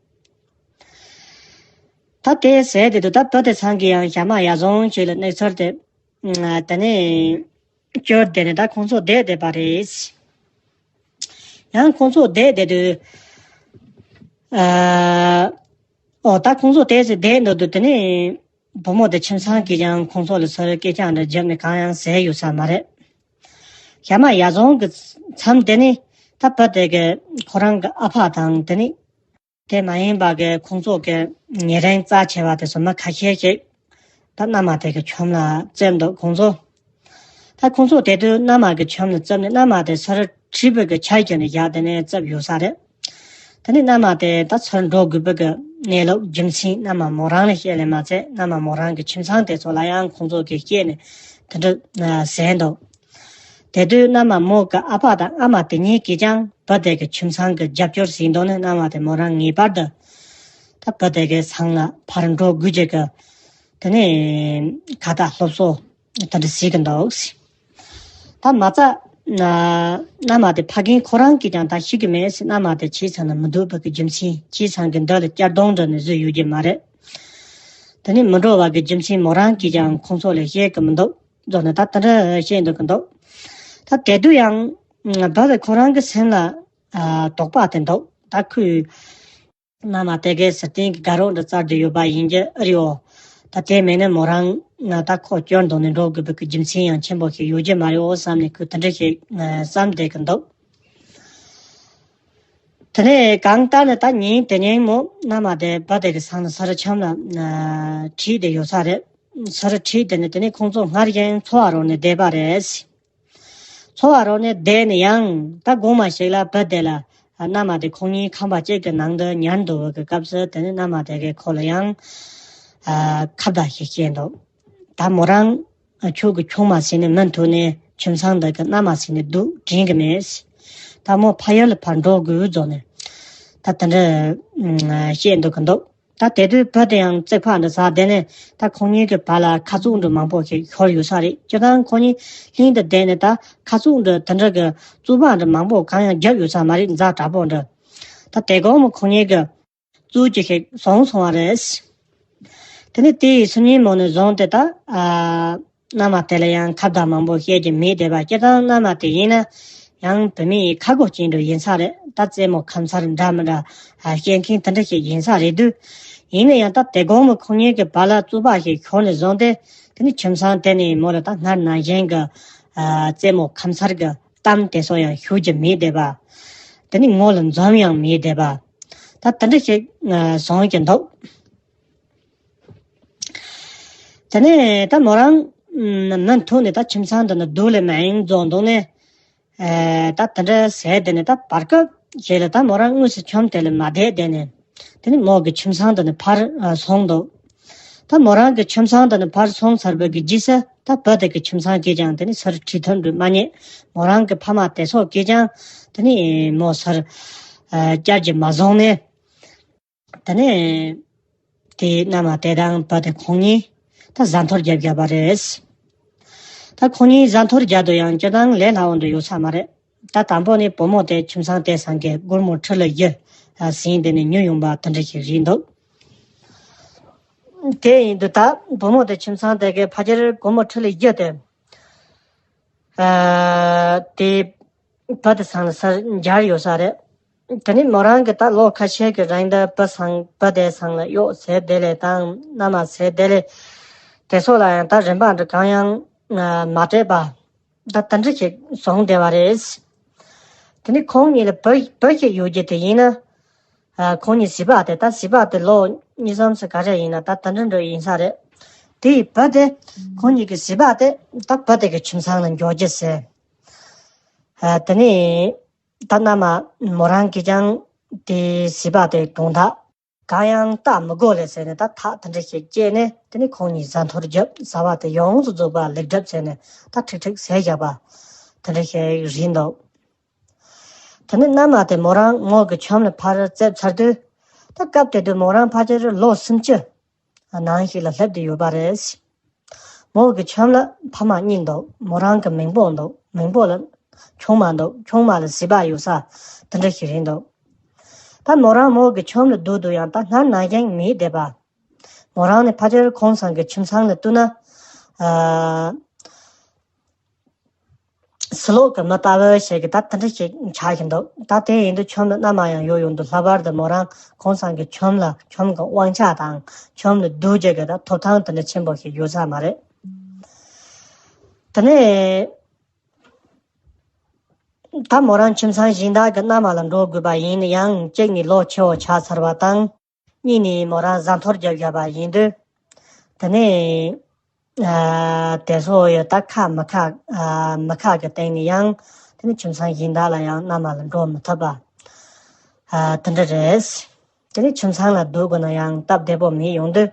ད་དེ་ཟེར་དེ་དུས་ད་བུ་དེ་ཚང་གིས་ཡང་ཞག་མ་ཡར་སོང་ཞིག་ལ་གནས་ཚུལ་དེ་ཨ་དེ་ནས་བསྐྱུར་བསྡད་ནས་ད་ཁོང་ཚོ་བསྡད་བསྡད་པ་རེད། ཡང་ཁོང་ཚོ་བསྡད་བསྡད་དུས་ཨ་ཨོ་ད་ཁོང་ཚོ་བསྡད་ཟེར་བསྡད་འདུག་དུས་དེ་ནས་བུ་མོ་དེ་ཁྱིམ་ཚང་གིས་ཀྱང་ཁོང་ཚོ་ལ་ཚུར་སྐད་ཆ་འདྲ་བརྒྱབ་ནས་གང་ཡང་ཟེར་ཡོད་ས་མ་རེད། ཞྭ་དམར་ཡར་རྫོང་གི་མཚམས་དེ་ནས་ད་བུ་དེ་གི་ཁོ་རང་གི་ཨ་ཕ་དང་དེ་ནས་དེ་མ་ཡིན་པ་གི་ཁོང་ཚོ་གི་ཉེ་རིང་རྩ་ཆེ་བ་དེ་ཚོ་མི་ཁ་ཤས་ཤིག་ད་མནའ་མ་དེ་གི་ཁྱིམ་ལ་བཙལ་འདུག་ཁོང་ཚོ། ད་ཁོང་ཚོ་དེ་དུས་མནའ་མ་གི་ཁྱིམ་ལ་བཙལ་ནས་མནའ་མ་དེ་ས་རུ་ཁྲིད་པའི་གི་ཆ་རྐྱེན་ནས་བཞག་དེ་ནས་བཙལ་ཡོད་ས་རེད། དེ་ནས་མནའ་མ་དེ་ད་ཚུར་འགྲོ་དགོས་པའི་གི་གནས་ལུགས་རྒྱུ་མཚན་མནའ་མ་མོ་རང་ལ་བཤད་ལས་མ་ཚད་མནའ་མ་མོ་རང་གི་ཁྱིམ་ཚང་དེ་ཚོ་ལ་ཡང་ཁོང་ཚོ་གིས་བཤད་ནས་དེ་འདྲ་ཟེར་འདུག་དེ་དུས་མནའ་མ་མོ་གི་ཨ་ཕ་དང་ཨ་མ་དེ་གཉིས་ཀྱིས་ཀྱང་བུ་དེ་གི་ཁྱིམ་ཚང་གི་རྒྱབ་སྐྱོར་ཟིན་འདུག་ནས་མནའ་མ་དེ་མོ་རང་ངེས་པར་དུ་ད་བུ་དེ་གི་ཚང་ལ་ཕར་འགྲོ་དགོས་ཀྱི་གི་དེ་ནས་ཁ་བརྡ་སློབ་གསོ་དེ་འདྲ་བྱེད་ཀྱི་འདུག་ད་མ་རྩ་མནའ་མ་དེ་ཕ་རྒན་ཁོ་རང་གིས་ཀྱང་ད་ཤི་གི་མེད་ཟེར། མནའ་མ་དེ་ཁྱིམ་ཚང་ན་མི་འདུག་པ་གི་རྒྱུ་མཚན། ཁྱིམ་ཚང་གི་མདུན་ལ་གཅར་རྡུང་འགྲོ་ནས་བཟོས་ཡོད་ཀྱི་མ་རེད། དེ་ནས་མི་འགྲོ་བ་གི་རྒྱུ་མཚན་མོ་རང་གིས་ཀྱང་ཁོང་ཚོ་ལ་བཤད་ཀྱི་མི་འདུག་རྫོགས་ནས་ད་དེ་འདྲ་བཤད་འདུག་གི་འདུག་ད་དེ་དུས་ཡང་བུ་དེ་ཁོ་རང་གི་སེམས་ལ་དོགས་པ་དེ་འདུག་ད་ཁོས་མནའ་མ་དེ་གའི་ཟུར་བསྟན་གྱི་དགའ་རོགས་འདྲ་བཙལ་བསྡད་ཡོད་པ་ཡིན་གྱི་ཨེ་རེད་འོ། ད་དེ་མེད་ན་མོ་རང་ང་ད་ཁོ་སྐྱོར་འདོན་ནས་འགྲོ་དགོས་པའི་གི་རྒྱུ་མཚན་ཡང་ཆེན་པོ་ཞིག་ཡོད་ཀྱི་མ་རེད་འོ་བསམ་ནས་ཁོས་དེ་འདྲ་ཞིག་བསམ་བསྡད་ཀྱི་འདུག་དེ་ནས་གང་ལྟར་ན་ད་ཉིན་དེ་ཉིན་མོ་མནའ་མ་དེ་བུ་དེ་གི་ཚང་ལ་ས་རུ་ཁྱིམ་ལ་ཁྲིད་བསྡད་ཡོད་ས་རེད། ས་རུ་ཁྲིད་བསྡད་ནས་དེ་ནས་ཁོང་ཚོ་སྔར་བཞིན་འཚོ་བ་རོལ་ནས་བསྡད་པ་རེད། འཚོ་བ་རོལ་ནས་བསྡད་ནས་ཡང་ད་དགོང་མོ་ཞིག་ལ་བུ་དེ་ལ་མནའ་མ་དེ་ཁོང་གཉིས་ཁང་པ་གཅིག་གི་ནང་དུ་ཉལ་འདུག་པའི་སྐབས་སུ་དེ་ནས་མནའ་མ་དེ་གིས་ཁོ་ལ་ཡང་ཁ་བརྡ་ཞིག་བཤད་འདུག་ད་མོ་རང་ཁྱོད་ཀྱི་ཆུང་མ་ཟིན་ནས་མུ་མཐུད་ནས་ཁྱིམ་ཚང་འདི་གི་མནའ་མ་ཟིན་ནས་སྡོད་དྲན་གྱི་མེད། ད་མོ་ཕ་ཡུལ་ལ་ཕར་འགྲོ་དགོས་རྫོགས་ནས་ད་དེ་འདྲ་བཤད་འདུག་གི་འདུག་ད་དེ་དུས་བུ་དེ་ཡང་རྩིག་ཕག་འདྲ་ཟ་བསྡད་ནས་ད་ཁོང་གཉིས་ཀྱི་བར་ལ་ཁ་བཙུགས་འདྲ་མང་པོ་ཞིག་ཤོར་ཡོད་ས་རེད། སྤྱིར་བཏང་ཁོང་གཉིས་ལྷན་དུ་བསྡད་ནས་ད་ཁ་བཙུགས་འདྲ་དེ་འདྲ་གི་རྩུབ་པ་འདྲ་མང་པོ་གང་ཡང་བརྒྱབ་ཡོད་ས་མ་རེད། ཛ་དྲག་པོ་འདྲ། ད་དེ་གོང་མོ་ཁོང་གཉིས་ཀྱི་རྩུབ་ཅིག་ཞིག་བཟུང་སོང་བ་རེད། དེ་ནས་དེ་ཡི་སང་ཉིན་མོ་ནས་བཟུང་སྟེ་ད་ཨ་མནའ་མ་དེ་ལ་ཡང་ཁ་བརྡ་མང་པོ་བཤད་ཀྱི་མེད་བསྡད་པ། སྤྱིར་བཏང་མནའ་མ་དེ་ཡིན་ན་ཡང་བུད་མེད་ཡི་ཁ་སྒོ་ཅན་འདྲ་ཡིན་ས་རེད། ད་རྩེད་མོ་ཁམས་ཚར་འདྲ་མི་འདྲ་ཨ་བཤད་མཁན་དེ་འདྲ་ཞིག་ཡིན་ས་རེད་དུས། ཡིན་ན་ཡང་ད་དེ་གོང་མོ་ཁོང་གཉིས་ཀྱི་བར་ལ་རྩུབ་པ་ཞིག་ཤོར་ནས་བཟུང་སྟེ་དེ་ནི་ཁྱིམ་ཚང་དེ་ནས་མོ་ལ་ད་སྔར་ནང་བཞིན་གྱི་ཨ་རྩེད་མོ་ཁམས་ཚར་གྱི་གཏམ་དེ་ཚོ་ཡང་ཞུ་རྒྱུ་མེད་བསྡད་པ། དེ་ནི་ངོ་ལ་འཛུམ་ཡང་མེད་བསྡད་པ། ད་དེ་འདྲ་ཞིག་ཨ་བཟུང་གི་འདུག་དེ་ནས་ད་མོ་རང་མུ་མཐུད་ནས་ད་ཁྱིམ་ཚང་འདི་ནས་སྡོད་ལས་མ་ཡིན་རྫོགས་འདུག་ནས། ཨེ་ད་དེ་འདྲ་ཟེར་དེ་ནས་ད་བར་སྐབས་ཤིག་ལ་ད་མོ་རང་དངོས་སུ་ཁྱིམ་དེ་ལ་མ་བསྡད་དེ་ནས་དེ་ནས་མོ་གི་ཁྱིམ་ཚང་འདི་ནས་ཕར་ཨ་སོང་འདུག་ད་མོ་རང་གི་ཁྱིམ་ཚང་འདི་ནས་ཕར་སོང་ཚར་བའི་གི་རྗེས་སུ་ད་བུ་དེ་གི་ཁྱིམ་ཚང་གིས་ཀྱང་དེ་ནས་ས་རུ་ཁྲིད་ཐུབ་འདུག་མ་རྙེད། མོ་རང་གི་ཕ་མ་དེ་ཚོ་གིས་ཀྱང་དེ་ནས་མོ་ས་རུ་ཨ་བསྐྱལ་གྱི་མ་བཟུང་ནས། དེ་ནས་དེའི་མནའ་མ་དེ་དང་བུ་དེ་ཁོང་གཉིས་ད་བཟའ་འཐོར་བརྒྱབ་བརྒྱབ་པ་རེད། ད་ཁོང་གཉིས་བཟའ་འཐོར་བརྒྱབ་དུས་ཡང་སྤྱིར་བཏང་ལས་སླ་བོ་འདྲ་ཡོད་ས་མ་རེད། ད་དང་པོ་ནི་བུ་མོ་དེ་ཁྱིམ་ཚང་དེ་སང་གི་སྒོར་མོ་ཁྲི་ལ་བཞི་ཟིན་དེ་ནས་ཉོས་ཡོང་པ་དེ་འདྲ་ཞིག་རེད་འདུག་དེ་ཡིན་དུས་ད་བུ་མོ་དེ་ཁྱིམ་ཚང་དེ་གི་ཕལ་ཆེར་སྒོར་མོ་ཁྲི་ལ་བཞི་དེ་ཨ་དེ་བུ་དེ་སང་ལ་ས་འབྱར་ཡོད་ས་རེད། དེ་ནི་མོ་རང་གིས་ད་ལོ་ཁ་ཤས་ཀྱི་རིང་དུ་བུ་སང་བུ་དེ་སང་ལ་གཡོག་ཟས་དེ་ལས་དང་མནའ་མ་ཟས་དེ་ལས་དེ་ཚོ་ལ་ཡང་ད་རིན་པ་འདྲ་གང་ཡང་ཨ་མ་སྤྲད་པ། ད་དེ་འདྲ་ཞིག་བཟུང་བསྡད་པ་རེད། དེ་ནི་ཁོང་གཉིས་ལ་བུ་བུ་ཞིག་ཡོད་རྒྱུ་དེ་ཡིན་ན། ཨ་ཁོང་གཉིས་བྱིས་པ་དེ་ད་བྱིས་པ་དེ་ལོ་གཉིས་གསུམ་ཙམ་ག་རེ་ཡིན་ན་ད་དེ་འདྲ་འདྲ་ཡིན་ས་རེད། དེ་ཡི་བུ་དེ་ཁོང་གཉིས་ཀྱི་བྱིས་པ་དེ་ད་བུ་དེ་གི་ཁྱིམ་ཚང་ལ་འགྱོ་རྒྱུ་ཟེར། ཨ་དེ་ནི་ད་མནའ་མ་མོ་རང་གིས་ཀྱང་དེ་བྱིས་པ་དེ་དོན་དག་གང་ཡང་བལྟ་མི་དགོས་ལེ་ཟེར་ནས་ད་ཐག་དེ་འདྲ་ཞིག་བཅད་ནས་དེ་ནི་ཁོང་གཉིས་བཟའ་འཐོར་བརྒྱབ། བཟའ་བ་དེ་ཡོངས་སུ་རྫོགས་པ་ལེགས་གྲུབ་བྱས་ནས་ད་ཁྲིག་ཁྲིག་བཟས་བཞག་པ་དེ་འདྲ་ཞིག་རེད་འདུག་དེ་ནས་མནའ་མ་དེ་མོ་རང་མོ་གི་ཁྱིམ་ལ་ཕར་བཙལ་ཚར་དུས། ད་སྐབས་དེ་དུས་མོ་རང་ཕལ་ཆེར་ལོ་སུམ་ཅུ་ནང་ཞིག་ལ་སླེབས་བསྡད་ཡོད་པ་རེད། མོ་གི་ཁྱིམ་ལ་ཕ་མ་གཉིས་འདུག་མོ་རང་གི་མིང་པོ་འདུག་མིང་པོ་ལ་ཆུང་མ་འདུག་ཆུང་མ་ལ་བྱིས་པ་ཡོད་ས་དེ་འདྲ་ཞིག་རེད་འདུག་ད་མོ་རང་མོ་གི་ཁྱིམ་ལ་སྡོད་དུས་ཡང་ད་སྔར་ནང་བཞིན་མེད་བསྡད་པ། མོ་རང་ནི་ཕལ་ཆེར་ཁོང་ཚང་གི་ཁྱིམ་ཚང་ལ་བལྟས་ན། ཨ། ཕྱི་ལོགས་ཀྱི་མི་ལྟ་བུ་ཞིག་གི་ད་དེ་འདྲ་ཞིག་ཆགས་བཞིན་འདུག་ད་དེ་ཡིན་དུས་ཁྱིམ་ལ་མནའ་མ་ཡང་ཡོད་ཡོང་དུས་ལྷག་པར་དུ་མོ་རང་ཁོང་ཚང་གི་ཁྱིམ་ལ་ཁྱིམ་གྱི་དབང་ཆ་དང་ཁྱིམ་ལ་སྡོད་རྒྱུ་གི་ད་ཐོབ་ཐང་དེ་འདྲ་ཆེན་པོ་ཞིག་ཡོད་ས་མ་རེད། དེ་ནས་ ད་མོ་རང་ཁྱིམ་ཚང་གཞན་དག་གི་མནའ་མ་ལ་འགྲོ་དགོས་པ་ཡིན་ན་ཡང་གཅིག་ནས་ལོ་ཆེ་བོ་ཆགས་ཚར་བ་དང་། གཉིས་ནས་མོ་རང་བཟའ་འཐོར་རྒྱབ་བཞག་པ་ཡིན་དུས། དེ་ནས་ཨ་དེ་ཚོ་ཡོད་ད་ཁག་མི་ཁག་ཨ་མི་ཁག་གི་སྟེང་ནས་ཡང་དེ་ནས་ཁྱིམ་ཚང་གཞན་དག་ལ་ཡང་མནའ་མ་ལ་འགྲོ་མི་ཐུབ་པ་ཨ་དེ་འདྲ་རེད། དེ་ནས་ཁྱིམ་ཚང་ལ་སྡོད་དགོས་ན་ཡང་སྟབས་བདེ་པོ་མེད་ཡོང་དུས།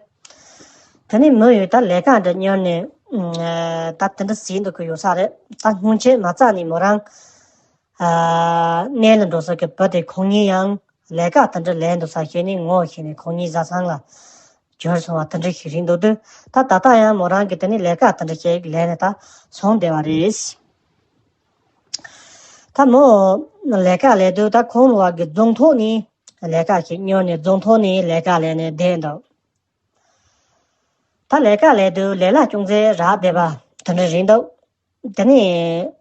དེ་ནས་མོ་ཡིས་ད་ལས་ཀ་འདྲ་གཉེར་ནས་ཨ་ད་དེ་འདྲ་ཟེར་འདུག་གི་ཡོད་ས་རེད། ད་སྔོན་ཆད་མ་རྩ་ནས་མོ་རང་ཨ་གནས་ལ་འགྲོ་ས་གི་བུ་དེ་ཁོང་གཉིས་ཡང་ལས་ཀ་དེ་འདྲ་ལས་འདུག་ས་ཤེས་ནས་ངོ་ཤེས་ནས་ཁོང་གཉིས་བཟའ་ཚང་ལ་གྱུར་སོང་བ་དེ་འདྲ་ཞིག་རེད་འདུག་དུས། ད་ད་ལྟ་ཡང་མོ་རང་གིས་དེ་ནས་ལས་ཀ་དེ་འདྲ་ཞིག་ལས་ནས་ད་སོང་བསྡད་པ་རེད། ད་མོ་ལས་ཀ་ལས་དུས་ད་ཁོང་བ་གི་རྫོང་ཐོག་ནས་ལས་ཀ་ཞིག་གཉེར་ནས་རྫོང་ཐོག་ནས་ལས་ཀ་ལས་ནས་བསྡད་འདུག་ད་ལས་ཀ་ལས་དུས་ལས་ལ་ཅུང་ཟད་རག་བསྡད་པ་དེ་འདྲ་རེད་འདུག་དེ་ནས་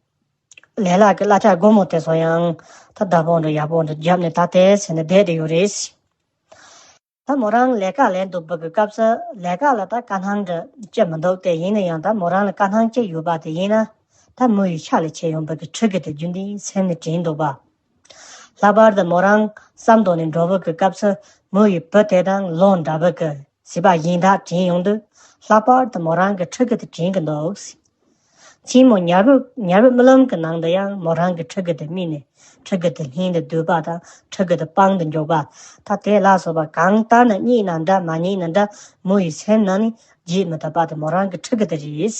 ལས་ལ་གི་གླ་ཆ་སྒོར་མོ་དེ་ཚོ་ཡང་ད་བདག་པོ་འདྲ་ཡག་པོ་འདྲ་བརྒྱབ་ནས་ད་དེ་ཟེར་ནས་བསྡད་དེ་ཡོད་རེད། ད་མོ་རང་ལས་ཀ་ལས་འདུག་པ་གི་སྐབས་སུ་ལས་ཀ་ལ་ད་དཀའ་སྣང་འདྲ་ཅི་མི་འདུག་དེ་ཡིན་ན་ཡང་ད་མོ་རང་ལ་དཀའ་སྣང་ཅི་ཡོད་པ་དེ་ཡིན་ན། ད་མོ་ཡི་ཤ་ལ་ཆད་ཡོང་པ་གི་ཕྲུ་གུ་དེ་རྒྱུན་ལྡན་སེམས་ནས་དྲན་འདུག་པ། ལྷག་པར་དུ་མོ་རང་ཟམ་དོང་ནས་འགྲོ་བ་གི་སྐབས་སུ་མོ་ཡི་བུ་དེ་དང་ལོ་འདྲ་བ་གི་བྱིས་པ་གཞན་དག་དྲན་ཡོང་དུས། ལྷག་པར་དུ་མོ་རང་གི་ཕྲུ་གུ་དེ་དྲན་གི་འདུག་མཚན་མོ་ཉལ་བུ་ཉལ་བུ་རྨི་ལམ་གྱི་ནང་དུ་ཡང་མོ་རང་གི་ཕྲུ་གུ་དེ་རྨིས་ནས་ཕྲུ་གུ་དེ་ལྷན་དུ་སྡོད་པ་དང་ཕྲུ་གུ་དེ་པང་དུ་འཇོག་པ། ད་དེ་ལ་སོགས་པ་གང་ལྟར་ན་རྙེད་ན་འདྲ་མ་རྙེད་ན་འདྲ་མོ་ཡི་སེམས་ནང་ནས་བརྗེད་མི་ཐུབ་པ་དེ་མོ་རང་གི་ཕྲུ་གུ་དེ་རེད།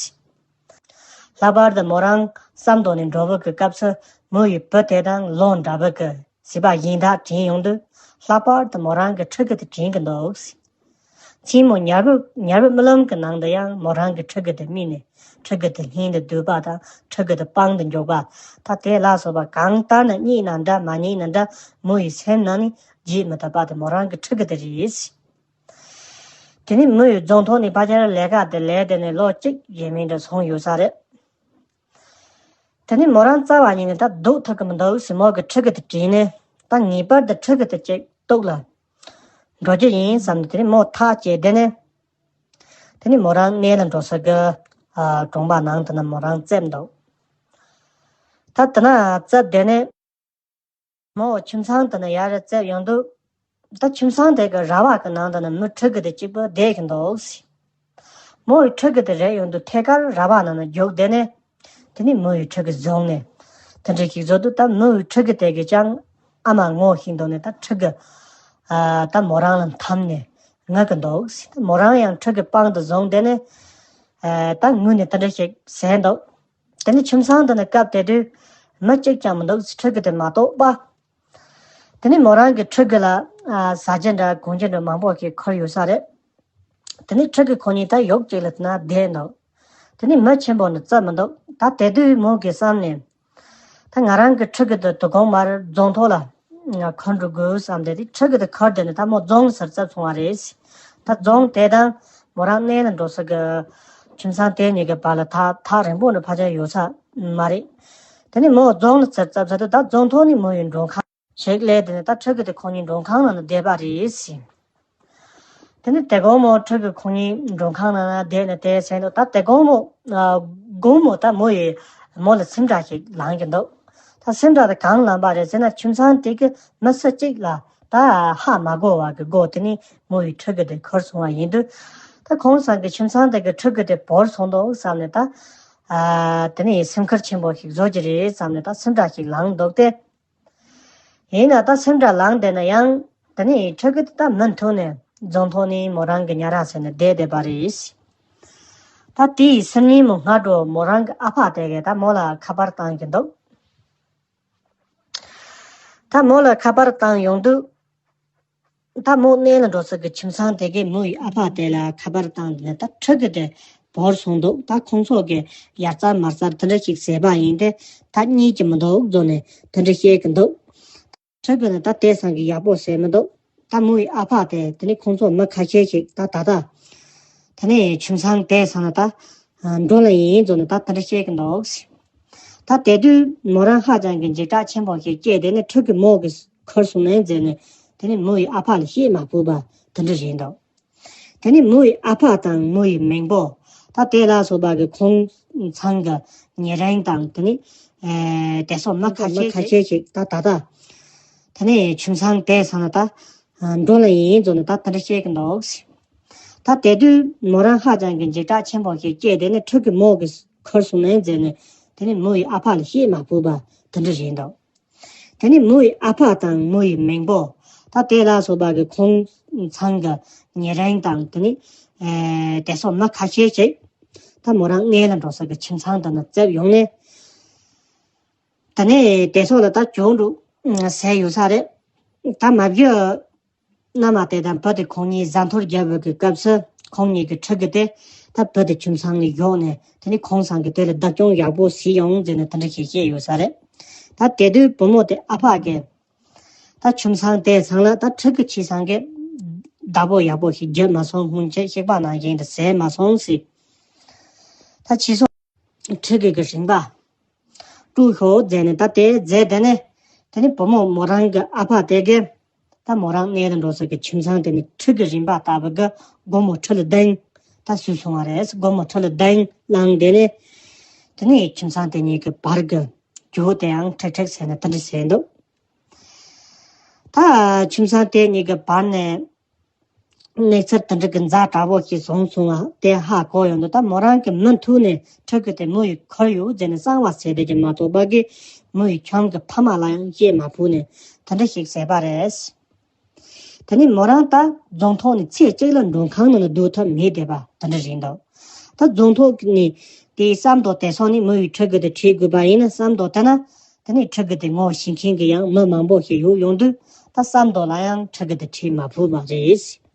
ལྷག་པར་དུ་མོ་རང་ཟམ་དོང་ནས་འགྲོ་བ་གི་སྐབས་སུ་མོ་ཡི་བུ་དེ་དང་ལོ་འདྲ་བ་གི་བྱིས་པ་གཞན་དག་དྲན་ཡོང་དུས། ལྷག་པར་དུ་མོ་རང་གི་ཕྲུ་གུ་དེ་དྲན་གི་འདུག་མཚན་མོ་ཉལ་བུ་ཉལ་བུ་རྨི་ལམ་གྱི་ནང་དུ་ཡང་མོ་རང་གི་ཕྲུ་གུ་དེ་རྨིས་ནས་ཕྲུ་གུ་དེ་ལྷན་དུ་སྡོད་པ་དང་ཕྲུ་གུ་དེ་པང་དུ་འཇོག་པ། ད་དེ་ལ་སོགས་པ་གང་ལྟར་ན་རྙེད་ན་འདྲ་མ་རྙེད་ན་འདྲ་མོ་ཡི་སེམས་ནང་ནས་བརྗེད་མི་ཐུབ་པ་དེ་མོ་རང་གི་ཕྲུ་གུ་དེ་རེད། དེ་ནས་མོ་ཡི་རྫོང་ཐོག་ནས་ཕལ་ཆེར་ལས་ཀ་དེ་ལས་དེ་ནས་ལོ་གཅིག་ཡས་མས་འདྲ་སོང་ཡོད་ས་རེད། དེ་ནས་མོ་རང་རྩ་བ་ཉིད་ནས་ད་སྡོད་ཐུབ་ཀྱི་མི་འདུག་ཟེར་མོ་གི་ཕྲུ་གུ་དེ་དྲན་ནས། ད་ངེས་པར་དུ་ཕྲུ་གུ་དེ་ཅིག་གཏུག་ལ་འགྲོ་རྒྱུ་ཡིན་བསམ་ནས་དེ་ནས་མོ་ཐག་བཅད་དེ་ནས། དེ་ནས་མོ་རང་གནས་ལ་འགྲོ་ས་གི་ཨ་གྲོང་པ་ནང་དུ་ན་མོ་རང་བཙལ་འདུག་ད་དེ་ན་བཙལ་དེ་ནས། མོ་ཁྱིམ་ཚང་དེ་ན་ཡར་བཙལ་ཡོང་དུས། ད་ཁྱིམ་ཚང་དེ་གི་ར་བ་གི་ནང་དུ་ན་མོའི་ཕྲུ་གུ་དེ་གཅིག་པུ་བསྡད་ཀྱི་འདུག་མོ་ཡི་ཕྲུ་གུ་དེ་རེད་ཡོང་དུས་ཐད་ཀར་ར་བ་ནང་ན་རྒྱུག་བསྡད་ནས། དེ་ནས་མོ་ཡི་ཕྲུ་གུ་བཟུང་ནས། དེ་འདྲ་ཞིག་བཟོ་དུས་ད་མོ་ཡི་ཕྲུ་གུ་དེ་གིས་ཀྱང་ཨ་མ་ངོ་ཤེས་འདུག་ནས་ད་ཕྲུ་གུ་ཨ་ད་མོ་རང་ལ་འཐམས་ནས་ངུ་གི་འདུག་ད་མོ་རང་ཡང་ཕྲུ་གུ་པང་དུ་བཟུང་བསྡད་ནས་ཨ་ད་ངུ་ནས་དེ་འདྲ་ཞིག་ཟེར་འདུག་དེ་ནས་ཁྱིམ་ཚང་དེ་ནས་སྐབས་དེ་དུས་མི་གཅིག་ཀྱང་མི་འདུག་ཕྲུ་གུ་དེ་མ་གཏོགས་པ། དེ་ནས་མོ་རང་གི་ཕྲུ་གུ་ལ་ཨ་ཟ་རྒྱུ་འདྲ་གོན་རྒྱུ་འདྲ་མང་པོ་ཞིག་ཁུར་ཡོད་ས་རེད། དེ་ནས་ཕྲུ་གུ་ཁོ་གཉིས་ད་ཡོག་ཅིག་ལ་དེ་ན་བསྡད་འདུག་དེ་ནས་མི་ཆེན་པོ་ནི་བཙལ་མི་འདུག་ད་དེ་དུས་མོ་གིས་བསམ་ནས། ད་ང་རང་གི་ཕྲུ་གུ་དེ་དོ་དགོང་མར་རྫོང་ཐོག་ལ་ཁུར་འགྲོ་དགོས་བསམ་སྟེ་དེ་ཕྲུ་གུ་དེ་ཁུར་དེ་ནས་ད་མོ་རྫོང་ལ་ཚུར་བཙལ་སོང་བ་རེད། ད་རྫོང་དེ་དང་མོ་རང་གནས་ལ་འགྲོ་ས་གི་ཁྱིམ་ཚང་དེ་གཉིས་ཀྱི་བར་ལ་ཐག་ཐག་རིང་པོ་འདྲ་ཕལ་ཆེར་ཡོད་ས་མ་རེད། དེ་ནས་མོ་རྫོང་ལ་ཚུར་བཙལ་ཚར་དུས་ད་རྫོང་ཐོག་ནས་མོ་ཡི་མགྲོན་ཁང་ཞིག་སླེབས། དེ་ནས་ད་ཕྲུ་གུ་དེ་ཁོ་གཉིས་མགྲོན་ཁང་ནང་ན་བསྡད་པ་རེད་ཟེར། དེ་ནས་དེ་དགོང་མོ་ཕྲུ་གུ་ཁོ་གཉིས་མགྲོན་ཁང་ནང་ན་བསྡད་ནས་དེ་ཟེར་འདུག་ད་དེ་དགོང་མོ་ཨ་དགོང་མོ་ད་མོ་ཡིས་མོ་ལ་སེམས་ཁྲལ་ཞིག་ལངས་ཀྱི་འདུག་ད་སེམས་ཁྲལ་དེ་གང་ལངས་པ་རེད་ཟེར་ན་ཁྱིམ་ཚང་དེ་གི་མི་སུ་གཅིག་ལ་ད་ཧ་མ་གོ་བ་གི་སྒོ་དེ་ནས་མོ་ཡི་ཕྲུ་གུ་དེ་ཁུར་སོང་བ་ཡིན་དུས། ད་ཁོང་ཚང་གི་ཁྱིམ་ཚང་དེ་གི་ཕྲུ་གུ་དེ་བོར་སོང་འདུག་བསམ་ནས་ད་ཨ་དེ་ནས་སེམས་ཁུར་ཆེན་པོ་ཞིག་བཟོ་རྒྱུ་རེད་བསམ་ནས་ད་སེམས་ཁྲལ་ཞིག་ལངས་འདུག་སྟེ། ཡིན་ན་ད་སེམས་ཁྲལ་ལངས་བསྡད་ན་ཡང་དེ་ནས་ཕྲུ་གུ་དེ་ད་མུ་མཐུད་ནས་རྫོང་ཐོག་ནས་མོ་རང་གི་ཉལ་ར་ཟེར་ནས་བསྡད་བསྡད་པ་རེད། ད་དེའི་སང་ཉིན་མོ་སྔ་དྲོ་མོ་རང་གི་ཨ་ཕ་དེ་གས་ད་མོ་ལ་ཁ་པར་བཏང་གི་འདུག་ད་མོ་ལ་ཁ་པར་བཏང་ཡོང་དུས། ད་མོ་གནས་ལ་འགྲོ་ས་གི་ཁྱིམ་ཚང་དེ་གས་མོ་ཡི་ཨ་ཕ་དེ་ལ་ཁ་པར་བཏང་ནས་ད་ཕྲུ་གུ་དེ་བོར་སོང་འདུག་ད་ཁོང་ཚོ་གིས་ཡར་བཙལ་མར་བཙལ་དེ་འདྲ་ཞིག་བྱས་པ་ཡིན་ཏེ། ད་རྙེད་ཀྱི་མི་འདུག་བཟོ་ནས་དེ་འདྲ་བཤད་ཀྱི་འདུག་ཕྲུ་གུ་ནི་ད་དེ་སང་གི་ཡག་པོ་བྱས་མི་འདུག་ད་མོ་ཡི་ཨ་ཕ་དེ་དེ་ནི་ཁོང་ཚོ་མི་ཁ་ཤས་ཤིག་ད་ད་ད་དེ་ནི་ཁྱིམ་ཚང་དེ་སང་ན་ད་འགྲོ་ལ་ཡིན་བཟོ་ནས་ད་དེ་འདྲ་བཤད་ཀྱི་འདུག་ད་དེ་དུས་མོ་རང་ཧ་ཅང་གི་འཇིགས་སྐྲག་ཆེན་པོ་ཞིག་སྐྱེས། དེ་ནི་ཕྲུ་གུ་མོ་གི་ཁུར་སོང་ནས་མཛད་ནས་དེ་ནི་མོ་ཡི་ཨ་ཕ་ལ་བཤད་མ་ཕོད་པ་དེ་འདྲ་རེད་འདུག་དེ་ནི་མོ་ཡི་ཨ་ཕ་དང་མོ་ཡི་མེས་པོ། ད་དེ་ལ་སོགས་པ་གི་ཁོང་ཚང་གི་ཉེ་རིང་དང་དེ་ནི་ ཨེ་དེ་སོགས་མི་ཁ་ཤས་ཤིག་ད་ད་ད་དེ་ནས་ཁྱིམ་ཚང་དེ་ཚང་ལ་ད་འགྲོ་ལ་ཡིན་ཚོ་ནས་ད་དེ་འདྲ་བཤད་ཀྱི་འདུག་ད་དེ་དུས་མོ་རང་ཧ་ཅང་གི་འཇིགས་སྐྲག་ཆེན་པོ་ཞིག་སྐྱེས། དེ་ནས་ཕྲུ་གུ་མོ་གི་ཁར་སོང་ནས་མཛད་ནས་དེ་ནས་མོ་ཡི་ཨ་ཕ་ལ་བཤད་མ་ཕོད་པ་དེ་འདྲ་རེད་འདུག་དེ་ནས་མོ་ཡི་ཨ་ཕ་དང་མོ་ཡི་མིང་པོ། ད་དེ་ལ་སོགས་པ་གི་ཁོང་ཚང་གི་ཉེ་རིང་དང་དེ་ནས་ཨེ་དེ་སོགས་མི་ཁ་ཤས་ཤིག་ད་མོ་རང་གནས་ལ་འགྲོ་ས་གི་ཁྱིམ་ཚང་དེ་ན་བཙལ་ཡོང་ནས། དེ་ནས་དེ་སོགས་ལ་ད་གྱོང་འགྲོ་ཟེར་ཡོད་ས་རེད། ད་མ་བཞི་མནའ་མ་དེ་དང་བུ་དེ་ཁོང་གཉིས་བཟའ་འཐོར་བརྒྱབ་པའི་གི་སྐབས་སུ་ཁོང་གཉིས་ཀྱི་ཕྲུ་གུ་དེ་ད་བུ་དེ་ཁྱིམ་ཚང་ནས་བཞག་ནས་དེ་ནས་ཁོང་ཚང་གི་དེ་ལ་བདག་སྐྱོང་ཡག་པོ་བྱས་ཡོང་ཟེར་ནས་དེ་འདྲ་ཞིག་བཤད་ཡོད་ས་རེད། ད་དེ་དུས་བུ་མོ་དེ་ཨ་ཕ་གིས་ད་ཁྱིམ་ཚང་དེ་ཚང་ལ་ད་ཕྲུ་གུ་ཁྱིམ་ཚང་གི་བདག་པོ་ཡག་པོ་ཞིག་བརྒྱབ་མ་སོང་། སྔོན་ཆད་གཤེགས་པ་ནང་བཞིན་དུ་བྱས་མ་སོང་ཟེར། ད་ཁྱིམ་ཚང་ཕྲུ་གུ་གི་རིན་པ་སྤྲོད་ཤོག་ཟེར་ནས་ད་དེ་མཛད། དེ་ནས་དེ་ནས་བུ་མོ་མོ་རང་གི་ཨ་ཕ་དེ་གིས་ད་མོ་རང་གནས་ལ་འགྲོ་ས་གི་ཁྱིམ་ཚང་དེ་ནས་ཕྲུ་གུ་རིན་པ་ལྟ་བུ་གི་སྒོར་མོ་ཁྲི་ལ་བདུན་ད་བཟོས་སོང་བ་རེད། སྒོར་མོ་ཁྲི་ལ་བདུན་བླངས། དེ་ནས་དེ་ནས་ཁྱིམ་ཚང་དེ་གཉིས་ཀྱི་བར་གྱི་གྱོད་དེའང་ཁྲིག་ཁྲིག་བྱས་ནས་དེ་འདྲ་བྱས་འདུག་ད་ཁྱིམ་ཚང་དེ་གཉིས་ཀྱི་བར་ནས་གནས་ཚུལ་དེ་འདྲ་གི་ཛ་དྲག་པོ་ཞིག་བྱུང་སོང་བ་དེ་ཧ་གོ་ཡོང་དུས། ད་མོ་རང་གིས་མུ་མཐུད་ནས་ཕྲུ་གུ་དེ་མོ་ཡི་ཁར་ཡོད་ཟེར་ནས་གསང་བ་བྱས་བསྡད་ཀྱི་མ་གཏོགས་པ་གི་མོ་ཡི་ཁྱིམ་གྱི་ཕ་མ་ལ་ཡང་བཤད་མ་ཕོད་ནས་དེ་འདྲ་ཞིག་བྱས་པ་རེད། དེ་ནས་མོ་རང་ད་རྫོང་ཐོག་ནས་ཚེ་གཅིག་ལ་མགྲོན་ཁང་ནང་ལ་སྡོད་ཐབས་མེད་བསྡད་པ་དེ་འདྲ་རེད་འདུག་ད་རྫོང་ཐོག་ནས་དེའི་ཟམ་ཐོག་དེ་སོང་ནས་མོ་ཡི་ཕྲུ་གུ་དེ་ཁྲིད་དགོས་པ་ཡིན་ན་ཟམ་ཐོག་དེ་ན། དེ་ནས་ཕྲུ་གུ་དེ་ངོ་ཤེས་མཁན་གྱི་ཡང་མི་མང་པོ་ཞིག་ཡོད་ཡོང་དུས། ད་ཟམ་ཐོག་ལ་ཡང་ཕྲུ་གུ་དེ་ཁྲིད་མ་ཕོད་པ་རེད།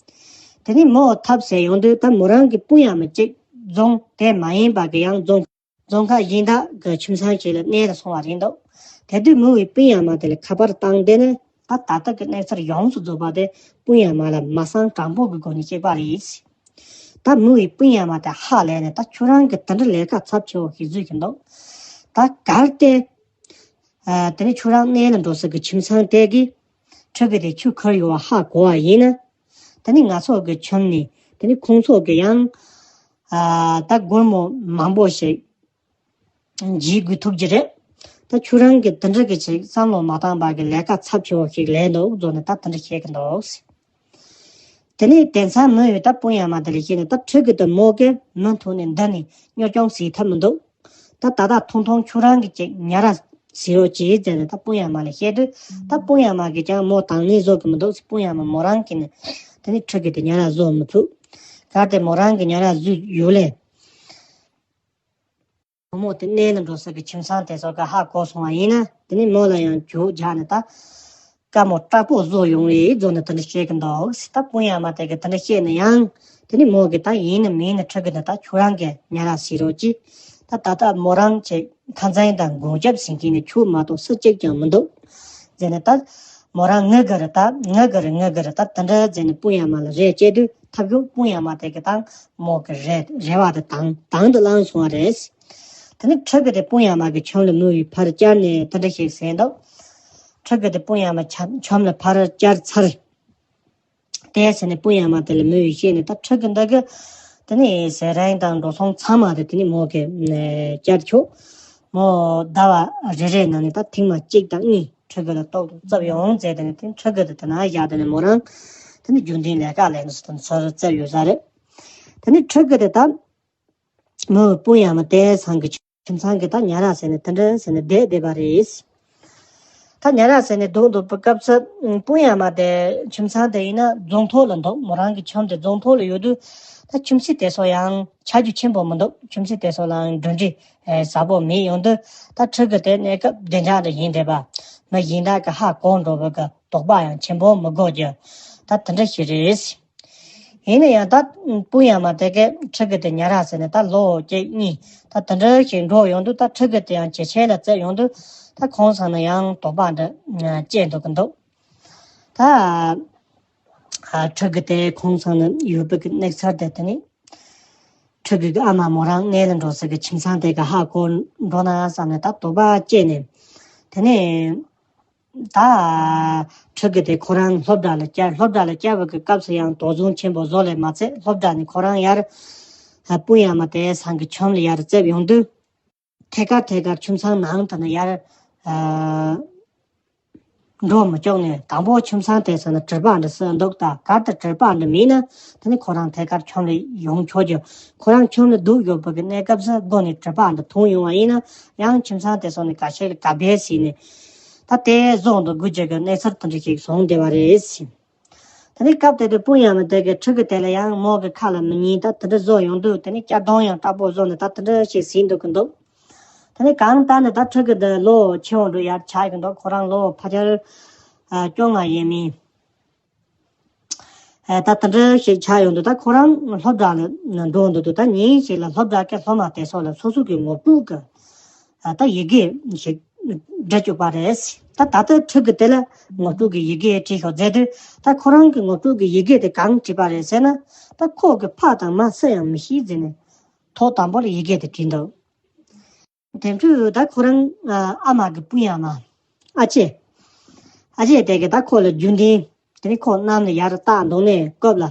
དེ་ནས་མོ་ཐབས་ཟད་ཡོང་དུས་ད་མོ་རང་གི་སྤུན་ཡ་མ་གཅིག་རྫོང་དེ་མ་ཡིན་པ་གི་ཡང་རྫོང་རྫོང་ཁག་གཞན་དག་གི་ཁྱིམ་ཚང་ཞིག་ལ་གནས་ལ་སོང་བ་རེད་འདུག་དེ་དུས་མོ་ཡི་སྤུན་ཡ་མ་དེ་ལ་ཁ་པར་བཏང་དེ་ནས་ད་ད་ལྟ་གི་གནས་ཚུལ་ཡོངས་སུ་རྫོགས་པ་དེ་སྤུན་ཡ་མ་ལ་མ་གསང་དྲང་པོ་གི་སྒོ་ནས་བཤད་པ་རེད། ད་མོ་ཡི་སྤུན་ཡ་མ་དེ་ཧ་ལས་ནས་ད་ཁྱོད་རང་གི་དེ་འདྲ་ལས་ཀ་ཚབས་ཆེ་བོ་ཞིག་བཟོས་ཀྱི་འདུག་ད་གལ་ཏེ། ཨ། དེ་ནས་ཁྱོད་རང་གནས་ལ་འགྲོ་ས་གི་ཁྱིམ་ཚང་དེ་གིས་ཕྲུ་གུ་དེ་ཁྱོད་ཁར་ཡོད་པ་ཧ་གོ་བ་ཡིན་ན། དེ་ནས་ང་ཚོ་གི་ཁྱིམ་ནས་དེ་ནས་ཁོང་ཚོ་གི་ཡང་ཨ་ད་སྒོར་མོ་མང་པོ་ཞིག་འཇལ་དགོས་ཐུག་གི་རེད། ད་ཁྱོད་རང་གིས་དེ་འདྲ་གི་ཅིག་བསམ་བློ་མ་བཏང་པ་གི་ལས་ཀ་ཚབས་ཆེ་བོ་ཞིག་ལས་འདུག་བཟོ་ནས་ད་དེ་འདྲ་བཤད་གི་འདུག་དེ་ནས་དེང་སང་མོ་ཡིས་ད་སྤུན་ཡ་མ་དེ་ལ་བཤད་ནས། ད་ཕྲུ་གུ་དེ་མོ་གིས་མུ་མཐུད་ནས་འདི་ནས་གཉོར་སྐྱོང་བྱེད་ཐབས་མི་འདུག་ད་ད་ལྟ་ཐུང་ཐུང་ཁྱོད་རང་གིས་ཅིག་ཉར་ར་བྱེད་རོགས་གྱིས་ཟེར་ནས་ད་སྤུན་ཡ་མ་ལ་བཤད་དུས། ད་སྤུན་ཡ་མ་གིས་ཀྱང་མོ་དང་ནི་བཟོ་གི་མི་འདུག་སྤུན་ཡ་མ་མོ་རང་གིས་ནི་དེ་ནས་ཕྲུ་གུ་དེ་ཉར་ར་བཟོ་མི་ཐུབ། གལ་ཏེ་མོ་རང་གིས་ཉར་ར་བཟོས་ཡོད་ལས། བུ་མོ་དེ་གནས་ལ་འགྲོ་ས་གི་ཁྱིམ་ཚང་དེ་ཚོ་ག་ཧ་གོ་སོང་བ་ཡིན་ན། དེ་ནས་མོ་ལ་ཡང་གྱོད་རྒྱག་ནས་ད་དཀའ་མོ་དྲག་པོ་བཟོ་ཡོང་རེད་བཟོ་ནས་དེ་འདྲ་བཤད་གི་འདུག་ད་སྤུན་ཡ་མ་དེ་གི་དེ་འདྲ་བཤད་ན་ཡང་། དེ་ནས་མོ་གི་ད་ཡིན་ན་མིན་ན་ཕྲུ་གུ་འདི་ད་ཁྱོད་རང་གིས་ཉར་ར་བྱེད་རོགས་གྱིས། ད་ད་ལྟ་མོ་རང་ཅིག་ཁ་འཛིན་དང་སྒོ་རྒྱབ་ཟིན་གྱི་ནི་ཁྱོད་མ་གཏོགས་སུ་གཅིག་ཀྱང་མི་འདུག་ཟེར་ནས། ད་མོ་རང་ངུ་གི་རེད། ད་ངུ་གི་རེད། ངུ་གི་རེད། ད་དེ་འདྲ་ཟེར་ནས་སྤུན་ཡ་མ་ལ་རེ་བཅད་དུས། ཐབས་ཀྱིས་སྤུན་ཡ་མ་དེ་གི་ད་མོ་གི་རེ་རེ་བ་དེ་དང་དང་དུ་བླངས་སོང་བ་རེད། དེ་ནས་ཕྲུ་གུ་དེ་སྤུན་ཡ་མ་གི་ཁྱིམ་ལ་མོ་ཡིས་ཕར་བཅར་ནས་དེ་འདྲ་ཞིག་ཟེར་འདུག་ཕྲུ་གུ་དེ་སྤུན་ཡ་མ་ཁྱམ་ཁྱིམ་ལ་ཕར་བཅར་ཚར། དེ་ཟེར་ནས་སྤུན་ཡ་མ་དེ་ལ་མོ་ཡིས་བཤད་ནས། ད་ཕྲུ་གུ་འདི་གིས་དེ་ནས་ཟས་རིན་དང་འགྲོ་སོང་ཚང་མ་དེ་དེ་ནས་མོ་གིས་བསྐྱར་ཆོག་མོ་ཟླ་བ་རེ་རེ་ནང་ནས་ད་ཐེངས་མ་གཅིག་དང་གཉིས་ཕྲུ་གུ་ལ་ཏོག་ཏོག་བཙབ་ཡོང་ཟེར། དེ་ནས་དེ་ཕྲུ་གུ་དེ་དེ་ན་བཞག་དེ་ནས་མོ་རང་དེ་ནས་རྒྱུན་ལྡན་ལས་ཀ་ལས་ནས་སོ་སོ་བཙབ་ཡོད་ས་རེད། དེ་ནས་ཕྲུ་གུ་དེ་ད་མོ་སྤུན་ཡ་མ་དེ་ཚང་གི་ཁྱིམ་ཚང་གི་ད་ཉར་ར་ཟེར་ནས་དེ་འདྲ་ཟེར་ནས་བསྡད་བསྡད་པ་རེད། ད་ཉར་ར་ཟེར་ནས་སྡོད་སྡོད་པའི་སྐབས་སུ་སྤུན་ཡ་མ་དེ་ཁྱིམ་ཚང་དེ་ཡིན་ན་རྫོང་ཐོག་ལ་འདུག་མོ་རང་གི་ཁྱིམ་དེ་རྫོང་ཐོག་ལ་ཡོད་དུས། ད་ཁྱིམ་གཞིས་དེ་ཚོ་ཡང་ཆ་རྒྱུས་ཆེན་པོ་མི་འདུག་ཁྱིམ་གཞིས་དེ་ཚོ་ལའང་གྲུབ་འབྲས་ཟབ་པོ་མེད་ཡོང་དུས། ད་ཕྲུ་གུ་དེ་གནས་སྐབས་བདེ་འཇགས་འདྲ་ཡིན་བསྡད་པ། མི་གཞན་དག་གི་ཧ་གོ་འགྲོ་བའི་གི་དོགས་པ་ཡང་ཆེན་པོ་མི་དགོས་རྒྱུ་ད་དེ་འདྲ་ཞིག་རེད། ཡིན་ན་ཡང་ད་སྤུན་ཡ་མ་དེ་གས་ཕྲུ་གུ་དེ་ཉར་ར་ཟེར་ནས་ད་ལོ་གཅིག་གཉིས་ད་དེ་འདྲ་ཞིག་འགྲོ་ཡོང་དུས། ད་ཕྲུ་གུ་དེ་ཡང་ཇེ་ཆེ་ལ་བཙལ་ཡོང་དུས། ད་ཁོང་ཚང་ན་ཡང་དོགས་པ་འདྲ་སྐྱེས་འདུག་གི་འདུག་ད་ཕྲུ་གུ་དེ་ཁོང་ཚང་ན་ཡོད་པའི་གི་གནས་ཚུལ་དེ་དེ་ནི། ཕྲུ་གུ་གི་ཨ་མ་མོ་རང་གནས་ལ་འགྲོ་ས་གི་ཁྱིམ་ཚང་དེ་ག་ཧ་གོ་འགྲོ་ན་བསམ་ནས་ད་དོགས་པ་སྐྱེས་ནས། དེ་ནས་ད་ཕྲུ་གུ་དེ་ཁོ་རང་སློབ་གྲྭ་ལ་བསྐྱལ། སློབ་གྲྭ་ལ་བསྐྱལ་བའི་གི་སྐབས་སུ་ཡང་དོགས་ཟོན་ཆེན་པོ་བཟོ་ལས་མ་ཚད། སློབ་གྲྭ་ནས་ཁོ་རང་ཡར་སྤུན་ཡ་མ་དེ་ཚང་གི་ཁྱིམ་ལ་ཡར་བཙལ་ཡོང་དུས། ཐད་ཀར་ཐད་ཀར་ཁྱིམ་ཚང་ནང་དུ་ནི་ཡར་འགྲོ་མི་ཆོག་ནས། དང་པོ་ཁྱིམ་ཚང་དེ་ཚོ་ནི་གྲུ་པ་འདྲ་སུ་འདུག་ད་གར་དུ་གྲུ་པ་འདྲ་མིན་ན་དེ་ནི་ཁོ་རང་ཐད་ཀར་ཁྱིམ་ལ་ཡོང་ཆོག་རྒྱུ། ཁོ་རང་ཁྱིམ་ལ་འདུག་ཡོད་པ་གི་གནས་སྐབས་སུ་སྒོ་ནས་གྲུ་པ་འདྲ་མཐོང་ཡོང་བ་ཡིན་ན་ཡང་ཁྱིམ་ཚང་དེ་ཚོ་ནི་ག་ཤེད་ག་བེ་ཟིན་ནས་ད་དེ་བཟོ་འདུག་དགོས་རྒྱུ་གི་གནས་ཚུལ་དེ་འདྲ་ཞིག་བྱུང་བསྡད་པ་རེད་ཟིན། དེ་ནས་སྐབས་དེ་དུས་སྤུན་ཡ་མ་དེ་གི་ཕྲུ་གུ་དེ་ལ་ཡང་མོ་གི་ཁ་ལ་མི་ཉན། ད་དེ་འདྲ་བཟོ་ཡོང་དུས་དེ་ནས་སྐྱ་གདོང་ཡང་དྲག་པོ་བཟོ་ནས་ད་དེ་འདྲ་ཞིག་ཟིན་འདུག་གི་འདུག་དེ་ནས་གང་ལྟར་ནས་ད་ཕྲུ་གུ་འདི་ལོ་ཆེ་བོ་འགྲོ་ཡར་ཆགས་ཀྱི་འདུག་ཁོ་རང་ལོ་ཕལ་ཆེར་ཨ་བཅོ་ལྔ་ཡས་མས། ཨ་ད་དེ་འདྲ་ཞིག་ཆགས་ཡོང་དུས་ད་ཁོ་རང་སློབ་གྲྭ་ལ་འགྲོ་འདུག་ད་ཉིན་ཞིག་ལ་སློབ་གྲྭ་གི་སློབ་མ་དེ་ཚོ་ལ་སོ་སོ་གི་ངོ་སྤྲོད་ཀྱི་ཨ་ད་ཡི་གེ་ཞིག་འབྲི་བཅུག་པ་རེད། ད་ད་ལྟ་ཕྲུ་གུ་དེ་ལ་ངོ་སྤྲོད་ཀྱི་ཡི་གེ་བྲིས་ཤོག་ཟེར་དུས། ད་ཁོ་རང་གི་ངོ་སྤྲོད་ཀྱི་ཡི་གེ་དེ་གང་བྲིས་པ་རེད་ཟེར་ན། ད་ཁོ་གི་ཕ་དང་མ་སུ་ཡང་མི་ཤེས་ཟེར་ནས་ཐོག་དང་པོ་ལ་ཡི་གེ་དེ་བྲིས་འདུག་དེ་འཕྲོས་ད་ཁོ་རང་ཨ་ཨ་མ་གི་སྤུན་ཡ་མ་ཨ་ཅེ། ཨ་ཅེ་དེ་གི་ད་ཁོ་ལ་རྒྱུན་ལྡན་དེ་ནི་ཁོ་གནམ་ལ་ཡར་བལྟ་འདུག་ནས་སྐབས་ལ་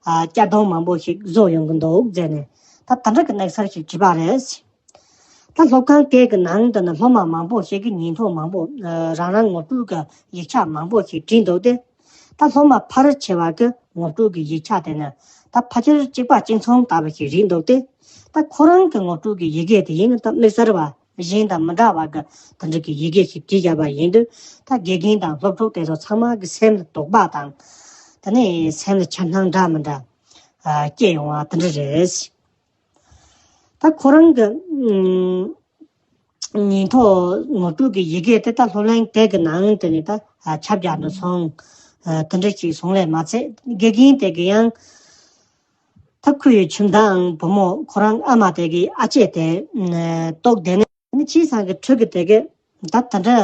ཨ་སྐྱ་གདོང་མང་པོ་ཞིག་བཟོ་ཡོང་གི་འདུག་ཟེར་ནས་ད་དེ་འདྲ་གི་གནས་ཚུལ་ཞིག་བྲིས་པ་རེད། ད་སློབ་ཁང་དེ་གི་ནང་དུ་ནི་སློབ་མ་མང་པོ་ཞིག་གིས་ཉིན་ཐོ་མང་པོ་ཨ་རང་རང་ངོ་སྤྲོད་ཀྱི་ཡིག་ཆ་མང་པོ་ཞིག་བྲིས་འདུག་སྟེ། ད་སློབ་མ་ཕལ་ཆེ་བ་གི་ངོ་སྤྲོད་ཀྱི་ཡིག་ཆ་དེ་ནི་ད་ཕལ་ཆེར་གཅིག་པ་གཅིག་མཚུངས་ལྟ་བུ་ཞིག་རེད་འདུག་སྟེ། ད་ཁོ་རང་གི་ངོ་སྤྲོད་ཀྱི་ཡི་གེ་དེ་ཡིན་ན་ད་དམིགས་བསལ་བ་གཞན་དང་མི་འདྲ་བ་གི་དེ་འདྲ་གི་ཡི་གེ་ཞིག་བྲིས་བཞག་པ་ཡིན་དུས། ད་དགེ་རྒན་དང་སློབ་ཕྲུག་དེ་ཚོ་ཚང་མ་གི་སེམས་ལ་དོགས་པ་དང་། དེ་ནས་སེམས་ལ་འཆར་སྣང་འདྲ་མི་འདྲ་ཨ་སྐྱེ་ཡོང་བ་དེ་འདྲ་རེད། ད་ཁོ་རང་གི་ཨམ་ཉིན་ཐོ་ངོ་སྤྲོད་ཀྱི་ཡི་གེ་དེ་ད་སློབ་གླིང་དེ་གི་ནང་དེ་ནས་ད་ཨ་ཁྱབ་རྒྱ་འགྲོ་སོང་། ཨ་དེ་འདྲ་ཞིག་སོང་ལས་མ་ཚད་དགེ་རྒན་དེ་གི་ཡང་ད་ཁོ་ཡི་ཁྱིམ་ཚང་བུ་མོ་ཁོ་རང་ཨ་མ་དེ་གི་ཨ་ཅེ་དེ་ཨ་ལྟོགས་བསྡད་ནས་ནི་ཁྱིམ་ཚང་གི་ཕྲུ་གུ་དེ་གི་ད་དེ་འདྲ་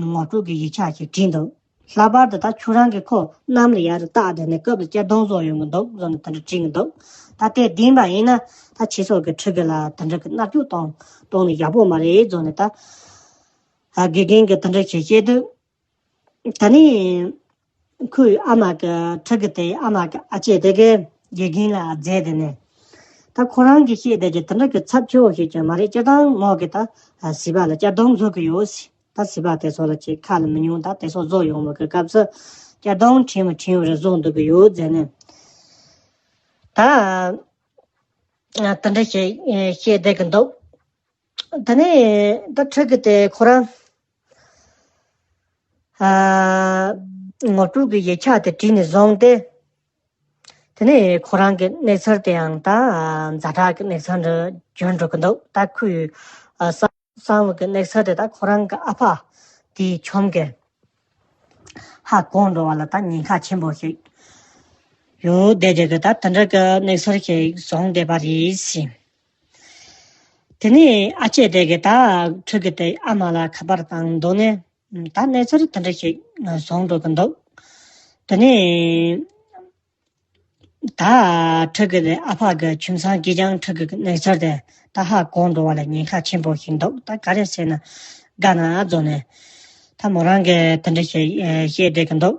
ངོ་སྤྲོད་ཀྱི་ཡིག་ཆ་ཞིག་བྲིས་འདུག་ལྷག་པར་དུ་ད་ཁྱོད་རང་གིས་ཁོ་གནམ་ལ་ཡར་བལྟ་བསྡད་ནས་སྐབས་ལ་སྐྱ་གདོང་བཟོ་ཡོང་གི་འདུག་བཟོ་ནས་དེ་འདྲ་བྲིས་ཀྱི་འདུག་ད་དེ་བདེན་པ་ཡིན་ན་ད་ཁྱེད་ཚོ་གི་ཕྲུ་གུ་ལ་དེ་འདྲ་གི་མནར་གཅོད་གཏོང་གཏོང་ནས་ཡག་པོ་མ་རེད་བཟོ་ནས་ད་ཨ་དགེ་རྒན་གྱིས་དེ་འདྲ་བྱས་བཤད་དུས། ད་ནི་ཁོའི་ཨ་མ་གི་ཕྲུ་གུ་དེའི་ཨ་མ་གི་ཨ་ཅེ་དེ་གིས་དགེ་རྒན་ལ་རྫས་དེ་ནས་ད་ཁོ་རང་གིས་བཤད་བསྡད་ཀྱི་དེ་འདྲ་གི་ཚབས་ཆེ་བོ་ཞིག་ཀྱང་མ་རེད། སྤྱིར་བཏང་མོ་གི་ད་ཨ་བྱིས་པ་ལ་སྐྱ་གདོང་བཟོ་གི་ཡོད། ད་བྱིས་པ་དེ་ཚོ་ལ་ཅིག་ཁ་ལ་མི་ཉུང་། ད་དེ་ཚོ་བཟོ་ཡོང་བ་གི་སྐབས་སུ་སྐྱ་གདོང་ཕྲན་བུ་ཕྲན་བུ་རེ་བཟོ་འདུག་གི་ཡོད་ཟེར་ནས་ད་ཨ་དེ་འདྲ་ཞིག་ཨེ་བཤད་བསྡད་གི་འདུག་དེ་ནས་ད་ཕྲུ་གུ་དེ་ཁོ་རང་ཨ་ངོ་སྤྲོད་ཀྱི་ཡིག་ཆ་དེ་བྲིས་ནས་བཟུང་སྟེ། དེ་ནས་ཁོ་རང་གི་གནས་ཚུལ་དེ་ཡང་ད་ཛ་དྲག་གི་གནས་ཚུལ་འདྲ་གྱུར་འགྲོ་གི་འདུག་ད་ཁོའི་ཨ་གསང་གསང་བའི་གི་གནས་ཚུལ་དེ་ད་ཁོ་རང་གི་ཨ་ཕ་དེའི་ཁྱིམ་གྱི་ཧ་གོ་འགྲོ་བ་ལ་ད་ཉེན་ཁ་ཆེན་པོ་ཞིག་ཡོད་བསྡད་རྒྱུ་གི་ད་དེ་འདྲ་གི་གནས་ཚུལ་ཞིག་བྱུང་བསྡད་པ་རེད་ཟེར། དེ་ནས་ཨ་ཅེ་དེ་གིས་ད་ཕྲུ་གུ་དེ་ཨ་མ་ལ་ཁ་པར་བཏང་འདུག་ནས་ད་གནས་ཚུལ་དེ་འདྲ་ཞིག་བྱུང་འགྲོ་གི་འདུག་དེ་ནས་ད་ཕྲུ་གུ་དེ་ཨ་ཕ་གི་ཁྱིམ་ཚང་གིས་ཀྱང་ཕྲུ་གུ་གི་གནས་ཚུལ་དེ་ད་ཧ་གོ་འགྲོ་བ་ལ་ཉེན་ཁ་ཆེན་པོ་ཞིག་འདུག་ད་ག་རེ་ཟེར་ན་དགའ་ན་རྫོགས་ནས་ད་མོ་རང་གིས་དེ་འདྲ་ཞིག་བཤད་བསྡད་གི་འདུག་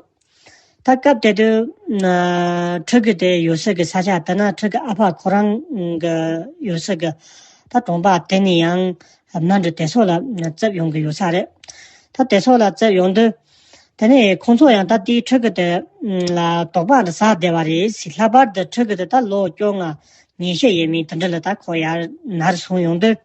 ད་སྐབས་དེ་དུས་ཕྲུ་གུ་དེ་ཡོད་ས་གི་ས་ཆ་དེ་ན་ཕྲུ་གུ་ཨ་ཕ་ཁོ་རང་གི་ཡོད་ས་གི་ད་གྲོང་པ་དེ་ནས་ཡང་མི་འདྲ་དེ་ཚོ་ལ་རྩིབ་ཡོང་གི་ཡོད་ས་རེད། ད་དེ་ཚོ་ལ་རྩིབ་ཡོང་དུས་དེ་ནས་ཁོང་ཚོ་ཡང་ད་དེའི་ཕྲུ་གུ་དེ་ལ་དོགས་པ་འདྲ་ཟ་བསྡད་པ་རེད་ཟེར། ལྷག་པར་དུ་ཕྲུ་གུ་དེ་ད་ལོ་བཅོ་ལྔ་ཉི་ཤུ་ཡས་མས་དེ་འདྲ་ལ་ད་ཁོ་ཡར་ནར་སོང་ཡོང་དུས།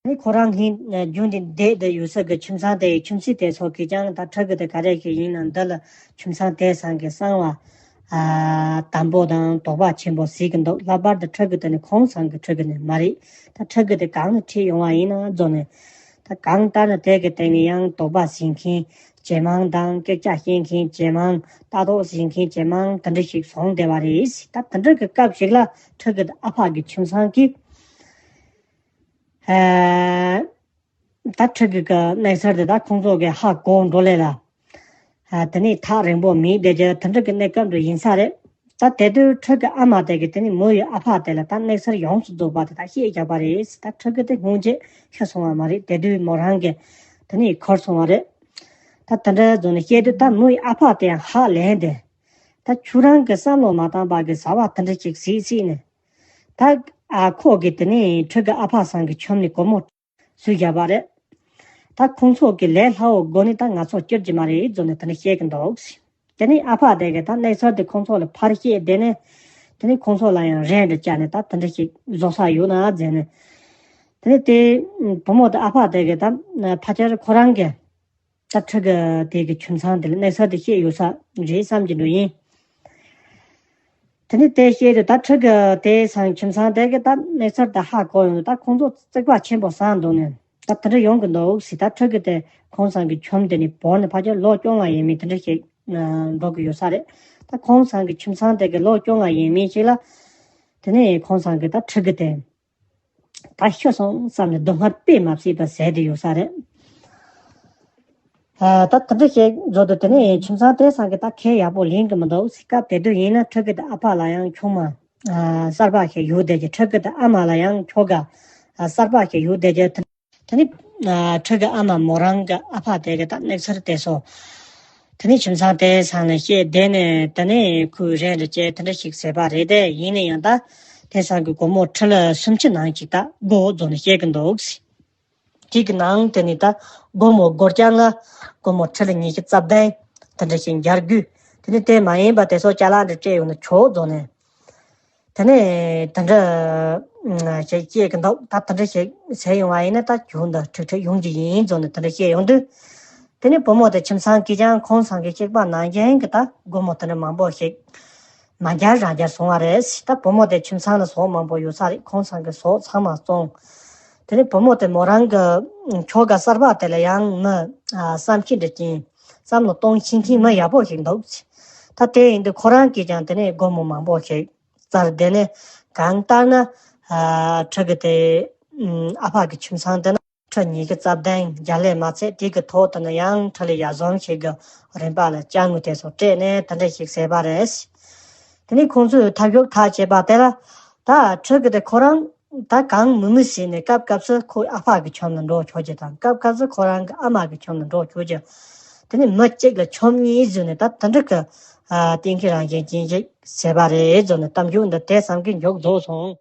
ནི་ཁོ་རང་གི་རྒྱུན་དེ་བསྡད་དེ་ཡོད་ས་གི་ཁྱིམ་ཚང་དེའི་ཁྱིམ་མཚེས་དེ་ཚོ་གིས་ཀྱང་ད་ཕྲུ་གུ་དེ་ག་རེ་ཞིག་ཡིན་ན་འདི་ལ་ཁྱིམ་ཚང་དེ་ཚང་གི་གསང་བ་ཨ་དམ་པོ་དང་དོགས་པ་ཆེན་པོ་ཟིག་གི་འདུག་ལྷག་པར་དུ་ཕྲུ་གུ་དེ་ནི་ཁོང་ཚང་གི་ཕྲུ་གུ་ནི་མ་རེད། ད་ཕྲུ་གུ་དེ་གང་ནས་ཁྲིད་ཡོང་བ་ཡིན་ན་རྫོགས་ནས་ད་གང་ལྟར་ན་དེ་གི་སྟེང་ནས་ཡང་དོགས་པ་ཟིན་མཁན་ཇེ་མང་དང་སྐད་ཆ་བཤད་མཁན་ཇེ་མང་ལྟ་རྟོག་ཟིན་མཁན་ཇེ་མང་དེ་འདྲ་ཞིག་སོང་བསྡད་པ་རེད། ད་དེ་འདྲ་གི་སྐབས་ཤིག་ལ་ཕྲུ་གུ་དེ་ཨ་ཕ་གི་ཁྱིམ་ཚང་གིས། ཨ་ད་ཕྲུ་གུ་གི་གནས་ཚུལ་དེ་ད་ཁོང་ཚོ་གིས་ཧ་གོ་འགྲོ་ལེ་ལ། ཨ་དེ་ནས་ཐག་རིང་པོ་མེད་བསྡད་རྒྱུ་དེ་འདྲ་གི་གནས་སྐབས་འདྲ་ཡིན་ས་རེད། ད་དེ་དུས་ཕྲུ་གུ་ཨ་མ་དེ་གིས་དེ་ནས་མོ་ཡི་ཨ་ཕ་དེ་ལ་ད་གནས་ཚུལ་ཡོངས་སུ་རྫོགས་པ་དེ་ད་བཤད་བཞག་པ་རེད། ད་ཕྲུ་གུ་དེ་སྔོན་ཆད་ཤི་སོང་བ་མ་རེད། དེ་དུས་མོ་རང་གིས་དེ་ནས་འཁོར་སོང་བ་རེད། ད་དེ་འདྲ་བཟོ་ནས་བཤད་དུས་ད་མོ་ཡི་ཨ་ཕ་དེ་ཡང་ཧ་ལས་ཏེ། ད་ཁྱོད་རང་གི་བསམ་བློ་མ་བཏང་པ་གི་བྱ་བ་དེ་འདྲ་ཅིག་བྱས་བྱས་ནས། ད་ ཨ་ཁོ་གི་དེ་ནས་ཁྲི་གི་ཨ་ཕ་ཚང་གི་ཁྱིམ་ནས་སྒོར་མོ་བཟོས་བཞག་པ་རེད། ད་ཁོང་ཚོ་གི་ལས་སླ་བོ་དགོས་ནི་ད་ང་ཚོ་སྐྱུར་གྱི་མ་རེད་བཟོ་ནས་དེ་འདྲ་བཤད་གི་འདུག་དེ་ནས་ཨ་ཕ་དེ་གི་ད་གནས་ཚུལ་དེ་ཁོང་ཚོ་ལ་ཕར་བཤད་བསྡད་ནས། དེ་ནས་ཁོང་ཚོ་ལ་ཡང་རེ་འདྲ་བཅར་ནས་ད་དེ་འདྲ་ཞིག་བཟོ་ས་ཡོད་ན་ཟེར་ནས། དེ་ནས་དེ་བུ་མོ་དེ་ཨ་ཕ་དེ་གི་ད་ཕལ་ཆེར་ཁོ་རང་གི་ད་ཁྲི་གི་དེ་གི་ཁྱིམ་ཚང་དེ་ལ་གནས་ཚུལ་དེ་བཤད་ཡོད་ས་རེད་བསམ་གྱི་འདུག་ཡིན། དེ་ནས་དེ་བཤད་དུས་ད་ཁྲི་གི་དེ་ཚང་ཁྱིམ་ཚང་དེ་གི་ད་གནས་ཚུལ་དེ་ཧ་གོ་ཡོང་དུས་ད་ཁོང་ཚོ་རྩིག་པ་ཆེན་པོ་བཟོས་འདུག་ནས་ད་དེ་འདྲ་ཡོང་གི་འདུག་ཟེར། ད་ཁྲི་གི་དེ་ཁོང་ཚང་གི་ཁྱིམ་དེ་ནས་བོར་ནས་ཕལ་ཆེར་ལོ་བཅོ་ལྔ་ཡས་མས་དེ་འདྲ་ཞིག་འགྲོ་གི་ཡོད་ས་རེད། ད་ཁོང་ཚང་གི་ཁྱིམ་ཚང་དེ་གི་ལོ་བཅོ་ལྔ་ཡས་མས་ཞིག་ལ། དེ་ནས་ཁོང་ཚང་གི་ད་ཁྲི་གི་དེ་ད་ཤི་སོང་བསམ་ནས་སྡུག་བསྔལ་དཔེ་མ་སྲིད་པ་ཟད་དེ་ཡོད་ས་རེད། ཨ་ད་དེ་འདྲ་ཞིག་བཟོ་དུས་དེ་ནས་ཁྱིམ་ཚང་དེ་ཚང་གི་ད་ཁས་ཡག་པོ་ལེན་གི་མི་འདུག་སྐབས་དེ་དུས་ཡིན་ན་ཁྲི་གི་དེ་ཨ་ཕ་ལ་ཡང་ཆུང་མ་ཨ་གསར་པ་ཞིག་ཡོད་བསྡད་ཀྱི། ཁྲི་གི་དེ་ཨ་མ་ལ་ཡང་ཁྱོ་ག་ཨ་གསར་པ་ཞིག་ཡོད་བསྡད་ཀྱི། དེ་ནི་ཨ་ཁྲི་གི་ཨ་མ་མོ་རང་གི་ཨ་ཕ་དེ་གི་ད་གནས་ཚུལ་དེ་ཚོ། དེ་ནི་ཁྱིམ་ཚང་དེ་ཚང་ནས་བཤད་བསྡད་ནས་དེ་ནས་ཁོས་རེ་འདྲ་བྱས་དེ་འདྲ་ཞིག་ཟེར་བ་རེད། དེ་ཡིན་ན་ཡང་ད་དེ་ཚང་གི་སྒོར་མོ་ཁྲི་ལ་སུམ་ཅུ་ནང་ཅིག་ད་དགོས་བཟོ་ནས་བཤད་གི་འདུག་དེ་གི་ནང་དེ་ནི་ད་སྒོར་མོ་སྒོར་རྐྱང་ལ་སྒོར་མོ་ཁྲི་ལ་ཉི་ཤུ་རྩ་བདུན་དེ་འདྲ་ཞིག་འཇལ་དགོས། དེ་ནི་དེ་མ་ཡིན་པ་དེ་ཚོ་ཅ་ལག་འདྲ་སྤྲད་ཡོང་ན་ཆོག་བཟོ་ནས། དེ་ནས་དེ་འདྲ་ཞིག་བཤད་གི་འདུག་ད་དེ་འདྲ་ཞིག་ཟེར་ཡོང་བ་ཡིན་ན་ད་གཞུང་དང་འཁྲིག་འཁྲིག་ཡོང་གི་ཡིན་བཟོ་ནས་དེ་འདྲ་བཤད་ཡོང་དུས། དེ་ནས་བུ་མོ་དེ་ཁྱིམ་ཚང་གིས་ཀྱང་ཁོང་ཚང་གི་གཅིག་པ་ནང་བཞིན་གི་ད་སྒོར་མོ་དེ་འདྲ་མང་པོ་ཞིག་མ་འཇལ་རང་འཇལ་སོང་བ་རེད། ད་བུ་མོ་དེ་ཁྱིམ་ཚང་ལ་ཟོག་མང་པོ་ཡོད་ས་རེད། ཁོང་ཚང་གི་ཟོག་ཚང་མ་བཙོངས། དེ་ནས་བུ་མོ་དེ་མོ་རང་གི་ཁྱོ་ག་གསར་པ་དེ་ལ་ཡང་མི་ཨ་བསམ་ཤེས་འདྲ་ཅན་བསམ་བློ་གཏོང་ཤེས་མཁན་མི་ཡག་པོ་ཞིག་འདུག་ད་དེ་ཡིན་དུས་ཁོ་རང་གིས་ཀྱང་དེ་ནས་སྒོར་མོ་མང་པོ་ཞིག་བཙལ། དེ་ནས་གང་ལྟར་ན་ཨ་ཁྲི་གི་དེ་ཨ་ཕ་གི་ཁྱིམ་ཚང་དེ་ན་ཁྲི་ཉི་ཤུ་རྩ་བདུན་འཇལ་ལས་མ་ཚད་དེ་གི་ཐོག་ཏུ་ན་ཡང་ཁྲི་ལ་ཡ་ཟོམ་ཞིག་གི་རིན་པ་ལ་ཅ་དངོས་དེ་ཚོ་སྤྲད་ནས་དེ་འདྲ་ཞིག་ཟེར་བ་རེད། དེ་ནས་ཁོང་ཚོས་ཐབས་ཤོར་ཐག་བཅད་པ་དེ་ལ་ད་ཁྲི་གི་དེ་ཁོ་རང་ད་གང་མི་མི་ཟེར་ནས་སྐབས་སྐབས་སུ་ཁོ་ཨ་ཕ་གི་ཁྱིམ་ལ་འགྲོ་ཆོག་གི་དང་སྐབས་སྐབས་སུ་ཁོ་རང་གི་ཨ་མ་གི་ཁྱིམ་ལ་འགྲོ་ཆོག་གི། དེ་ནས་མི་གཅིག་ལ་ཁྱིམ་གཉིས་བཟོས་ནས་ད་དེ་འདྲ་གི་ཨ་གཏན་འཁེལ་རང་བཞིན་ཅན་ཞིག་ཟེར་བ་རེད་བཟོ་ནས་གཏམ་རྒྱུད་འདི་དེ་ཙམ་གྱིས་མཇུག་རྫོགས་སོང་